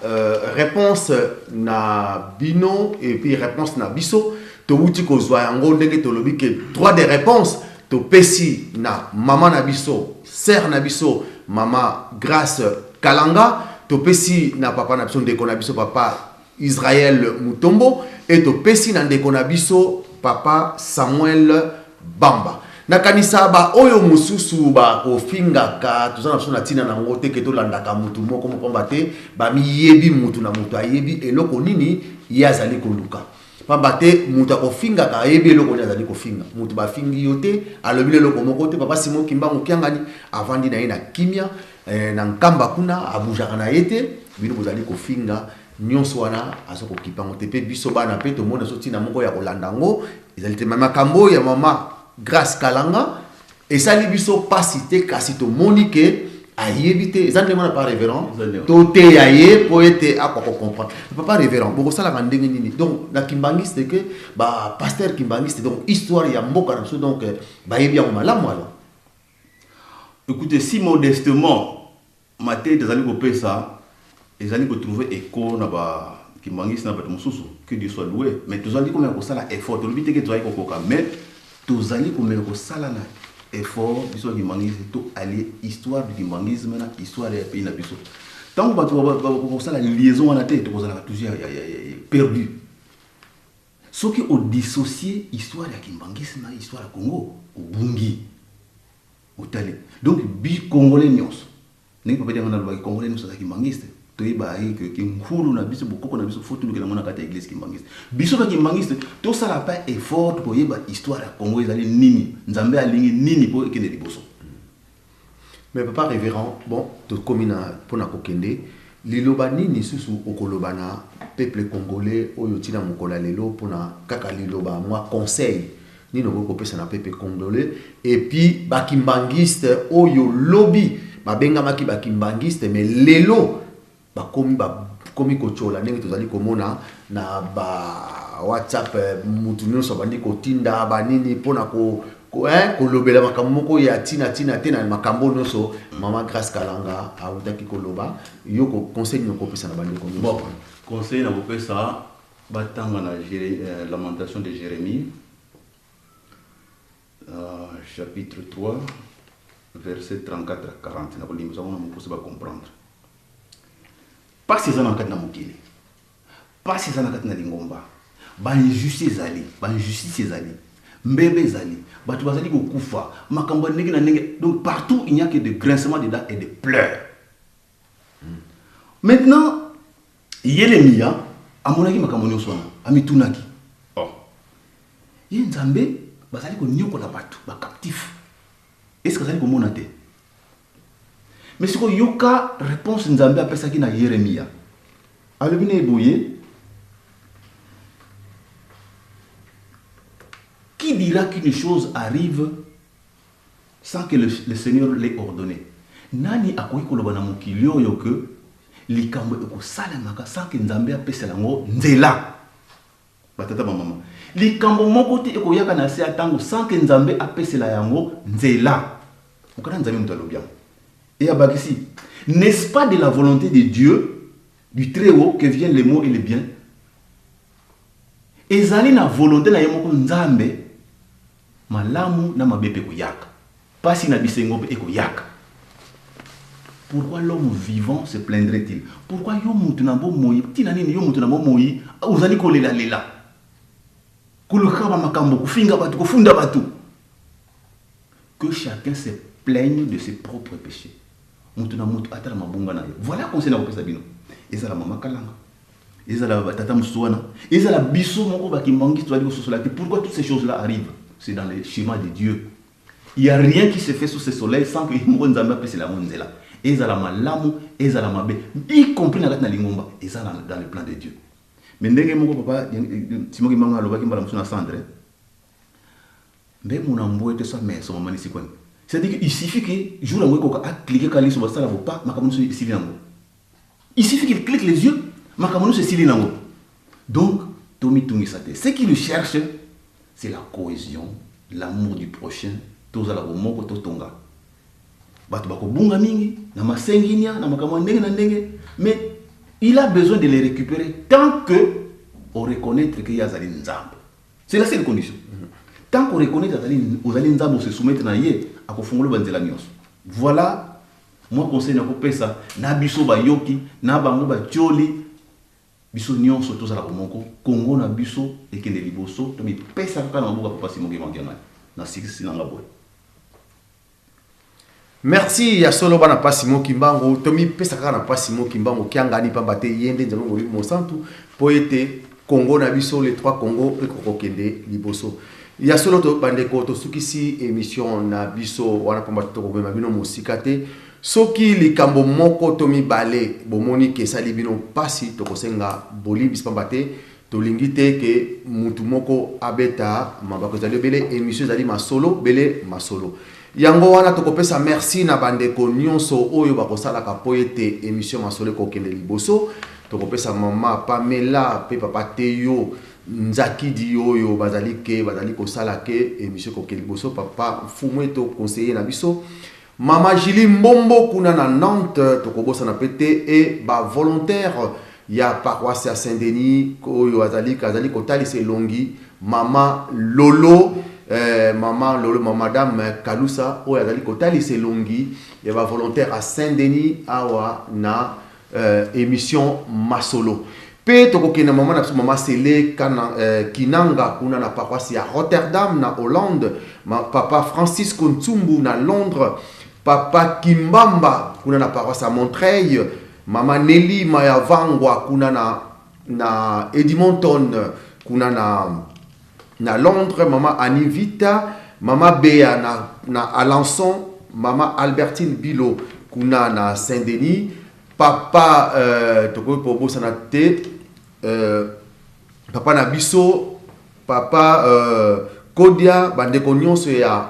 réponse na bino et puis réponse na biso towuti kozwa yango ndenge tolobi ke droit de réponse topesi na mama na biso, sœur na biso, mama Grâce Kalanga, topesi na papa na biso, ndeko na biso, papa Israël Mutombo, e topesi na ndeko na biso, papa Samuel Bamba. Nakanisa ba oyo mosusu bakofingaka, toza na biso na ntina na yango te ke tolandaka mutu moko moko, pamba te bamiyebi, mutu na mutu ayebi eloko nini ye azali koluka. Pamba te mutu akofingaka ayebi eloko nini azali kofinga. Mutu bafingi yo te, alobi na eloko moko te. Papa Simon Kimbangu Kiangani avandi na ye na kimia, na Nkamba kuna, abujaka na ye te. Bino bozali kofinga nyonso wana, aza kokipa yango te. Mpe biso bana mpe tomoni azo ntina moko ya kolanda yango ezali te. Makambo oyo ya mama Grace Kalanga esali biso pasi te, kasi tomoni ke ayebi te. Eza ndenge wana, papa révérend, toteya ye mpo ete akoka kocomprendre. Papa révérend, bokosalaka ndenge nini donc na kimbangiste ke bapasteur kimbangiste, donc histoire ya mboka na biso, donc bayebi yango malamu alors? Écoutez, si modestement mateyi tozali kopesa ezali kotrouver écho na bakimbangisi na bato mosusu, que Dieu soit loué. Mais tozali komeka kosala effort. Tolobi te ke tozali kokoka, mais tozali komeka kosala na effort. Biso bakimbangisi, to allier histoire du kimbangisme na histoire ya pays na biso. Ntango bato bakosala liaison wana te, tokozalaka toujours perdu. Soki odissocier histoire ya kimbangisme na histoire ya Congo, obungi otali. Donc bi congolais nyonso, ndenge papa Dianga nalobaki, congolais nyonso azalaki kimbangiste. Toyeba ye ke nkulu na biso, bokoko na biso, fo tolukela ngo na kati ya église kimbangiste. Biso bakimbangiste tosala pa effort koyeba histoire ya Congo ezali nini, Nzambe alingi nini mpo ekende liboso. Mais papa révérend, bon, tokomi na mpona kokende. Liloba nini susu okoloba na peuple congolais oyo ntina mokolo ya lelo, mpona kaka liloba, mwa conseil nini okoki kopesa na peuple congolais, et puis bakimbangiste oyo lobi babengamaki bakimbangiste, mais lelo bakomi kotiola, ndenge tozali komona na ba WhatsApp, mutu nyonso abandi kotinda banini mpona kolobela makambo moko ya ntina ntina te na makambo nyonso mama Grace Kalanga awutaki koloba? Yo conseil nini okopesa na bandeko nyonso? Bon, conseil na kopesa, batanga na Lamentation de Jérémie, chapitre 3, verset 34 à 40. Na kolimbisa ngo na mokuse, bacomprendre. Pasi eza na kati na mokili, pasi eza na kati na lingomba, bainjustice ezali, bainjustice ezali, mbebe ezali, bato bazali kokufa, makambo ya ndenge na ndenge. Donc partout il n'y a que de grincement de dents et de pleurs. Maintenant Yeremia amonaki makambo nyonso wana, amitunaki: oh, ye Nzambe, bazali konyokola bato bacaptif, est-ce azali komona te? Mais sikoyo yoka réponse Nzambe apesaki na Yeremia. Alobi na ye boye: qui dira qu'une chose arrive sans que le Seigneur l'ait ordonné? Nani akoki koloba na mokili oyo ke likambo ekosalemaka sans que Nzambe apesela yango nzela? Batata, bamama, likambo moko te ekoyaka na se ya ntango sans que Nzambe apesela yango nzela. Okana Nzambe moto alobi yango. E abakisi: n'est-ce pas de la volonté de Dieu du Très-Haut que viennent les maux et les biens? Ezali na volonté na ye moko Nzambe, malamu na mabe mpe koyaka, pasi na bisengo mpe ekoyaka. Pourquoi l'homme vivant se plaindrait-il? Pourquoi yo mutu na bomoi, ntina nini yo mutu na bomoi ozali kolelalela, koluka bamakambo, kofinga bato, kofunda bato? Que chacun se plaigne de ses propres péchés. Mutu na mutu atala mabunga na ye. Voilà conseil na kopesa bino. Ezala mama Kalanga, ezala batata mosusu wana, ezala biso moko bakimbangisi, tozali kososola te pourquoi toutes ces choses là arrivent. C'est dans le schéma de Dieu. Il y a rien qui se fait sous ce soleil sans que moko Nzambe apesela yango nzela. Ezala malamu, ezala mabe, y compris na kati na lingomba, eza dans le plan de Dieu. Mais ndenge moko papa Simon Kimbangu alobaki mbala mosusu na centre mbe muna mbo ete so meso mamanisi kwani, c'est-à-dire que il suffit que jour yango ekoka, aclique kaka liso, basala bopa, makambo nyonso esili yango. Il suffit qu'il clique les yeux, makambo nyonso esili nango. Donc tomitungisa te. Ce qu'il cherche, c'est la cohésion, l'amour du prochain. Tozala bomoko, totonga. Bato bakobunga mingi na masenginia, na makambo ya ndenge na ndenge, mais il a besoin de les récupérer tant que oreconnaître que ye azali Nzambe. C'est la seule condition. Tant qu'on reconnaît azali, ozali Nzambe, ose soumettre na ye, akofungola banzela nyonso. Voilà moi conseil nakopesa na biso bayoki, na bango batioli. Biso nyonso tozala bomoko, Kongo na biso ekende liboso. Tomipesa kaka na maboko ya papa Simon Kimbangu. Nasikisi na nga boye. Merci ya solo bana pa Simon Kimbangu, tomipesa kaka na pa Simon Kimbangu Kiangani pamba te ye nde Nzambe Molimo Mosantu po ete Congo na biso les trois Congo ekoka kokende liboso. Ya solo to bandeko tosukisi emission na biso wana pamba te tokomema bino mosika te. Soki likambo moko to mibale bomoni ke esali bino pasi tokosenga bolimbisi pamba te tolingi te ke mutu moko abeta mabako ezali obele emission ezali masolo bele masolo. Yango wana tokopesa merci na bandeko nionso oyo bakosalaka po ete emission masolo ekokende liboso. Tokopesa mama Pamela pe papa Teyo Nzakidi oyo bazali ke bazali kosala ke emission ekokende liboso, papa Mfumueto conseiller na biso, mama Julie Mbombo kuna na Nantes, tokobosana pe te et ba volontaires ya paroisse ya Saint Denis oyo azali azali kotalisa elongi mama Lolo eh, mama Lolo ma madame Kalusa oyo azali kotalisa elongi ya ba volontaires ya Saint Denis awa na eh, emission Masolo. Pe tokokende mama na biso mama Sele kana, eh, Kinanga kuna na paroisse ya Rotterdam na Hollande, ma, papa Francisco Ntsumbu na Londres, papa Kimbamba kuna na paroisse ya Montreuil, mama Nelly Mayavangwa kuna na, na Edmonton kuna na, na Londres, mama Annie Vita, mama Bea na, na Alençon, mama Albertine Bilo kuna na Saint-Denis, papa euh, tokoki kobosana te euh, papa na biso papa euh, Kodia, bandeko nyonso ya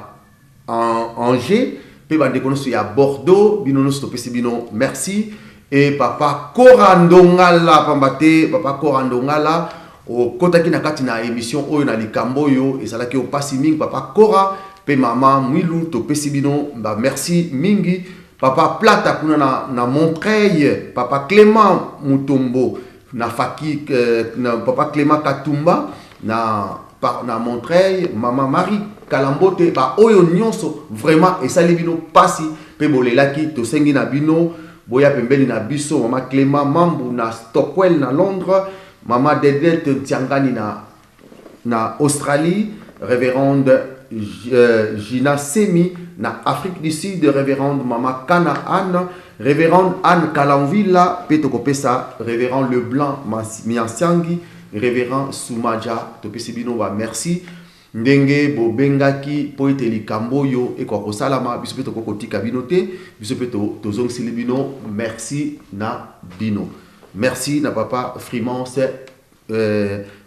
Angers pe bandeko nyonso ya Bordeaux, bino nyonso topesi bino merci. Et papa Kora Ndongala, pamba te papa Kora Ndongala okotaki na kati na émission oyo na likambo oyo ezalaki yo pasi mingi papa Kora pe mama Mwilu topesi bino ba merci mingi. Papa Plata kuna na, na Montreuil, papa Clément Mutombo na Faki, euh, na papa Clément Katumba na par, na Montreuil, mama Marie Kalambote, ba oyo nyonso vraiment esali bino pasi pe bolelaki, tosengi na bino boya pembeni na biso, mama Clément Mambu na Stockwell na Londres, mama Dedette Ntiangani na, na Australie, révérende Gina Semi na Afrique du Sud, révérende mama Kana Anne, révérende Anne Kalanvilla, pe tokopesa révérend Leblanc Miansiangi, révérend Soumadja, topesi bino ba merci ndenge bobengaki po ete likambo oyo ekoka kosalama, biso pe tokoki kotika bino te, biso pe tozongiseli bino merci na bino. Merci na papa Frimance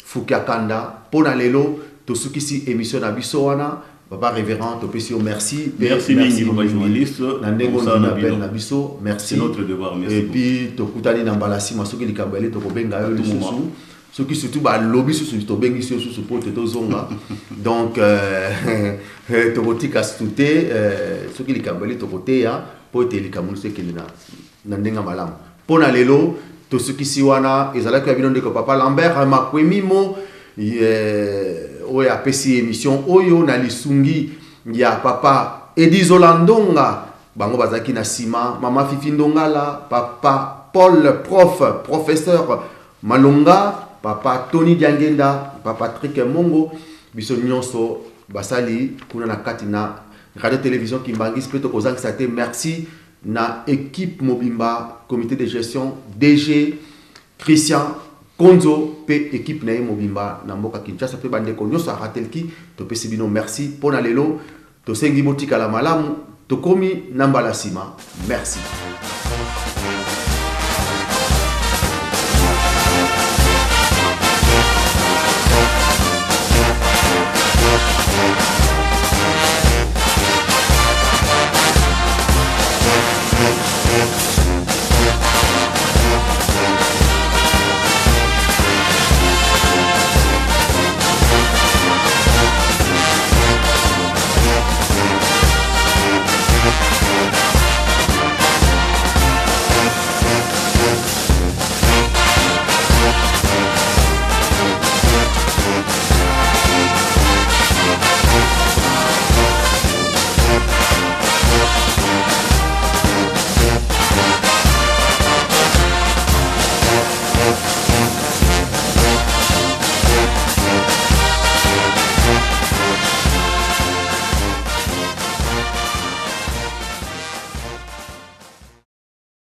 Fukiakanda po na lelo tosukisi émission na biso wana. Papa révérend, topesi yo merci pe Merci mingi, papa journaliste, na ndenge mosala na ondimi appel bino. na biso, merci. C'est notre devoir, merci Et beaucoup. puis tokutani na mbala nsima soki likambo yali tokobenga yo À tout lisusu. moment. Soki surtout balobi susu tobengisi yo susu po te tozonga. Donc tokotika susu te, soki likambo yali tokoteya po ete likambo nyonso ekende na ndenge malamu. Po na lelo tosukisi wana, ezalaki ya bino ndeko papa Lambert Makwemimo, oyo apesi émission oyo na lisungi ya papa Edi Zola Ndonga, bango bazalaki na nsima, mama Fifi Ndongala, papa Paul prof, professeur Malonga, papa Tony Diangenda, papa Patrick Mongo, biso nyonso basali kuna na kati na radio télévision Kimbanguiste, pe tokozangisa te merci na équipe mobimba, comité de gestion, DG Christian Konzo pe équipe na ye mobimba na mboka Kinshasa, pe bandeko nyonso ya Ratelki, topesi bino merci pona lelo, tosengi botikala malamu, tokomi na mbala nsima, merci.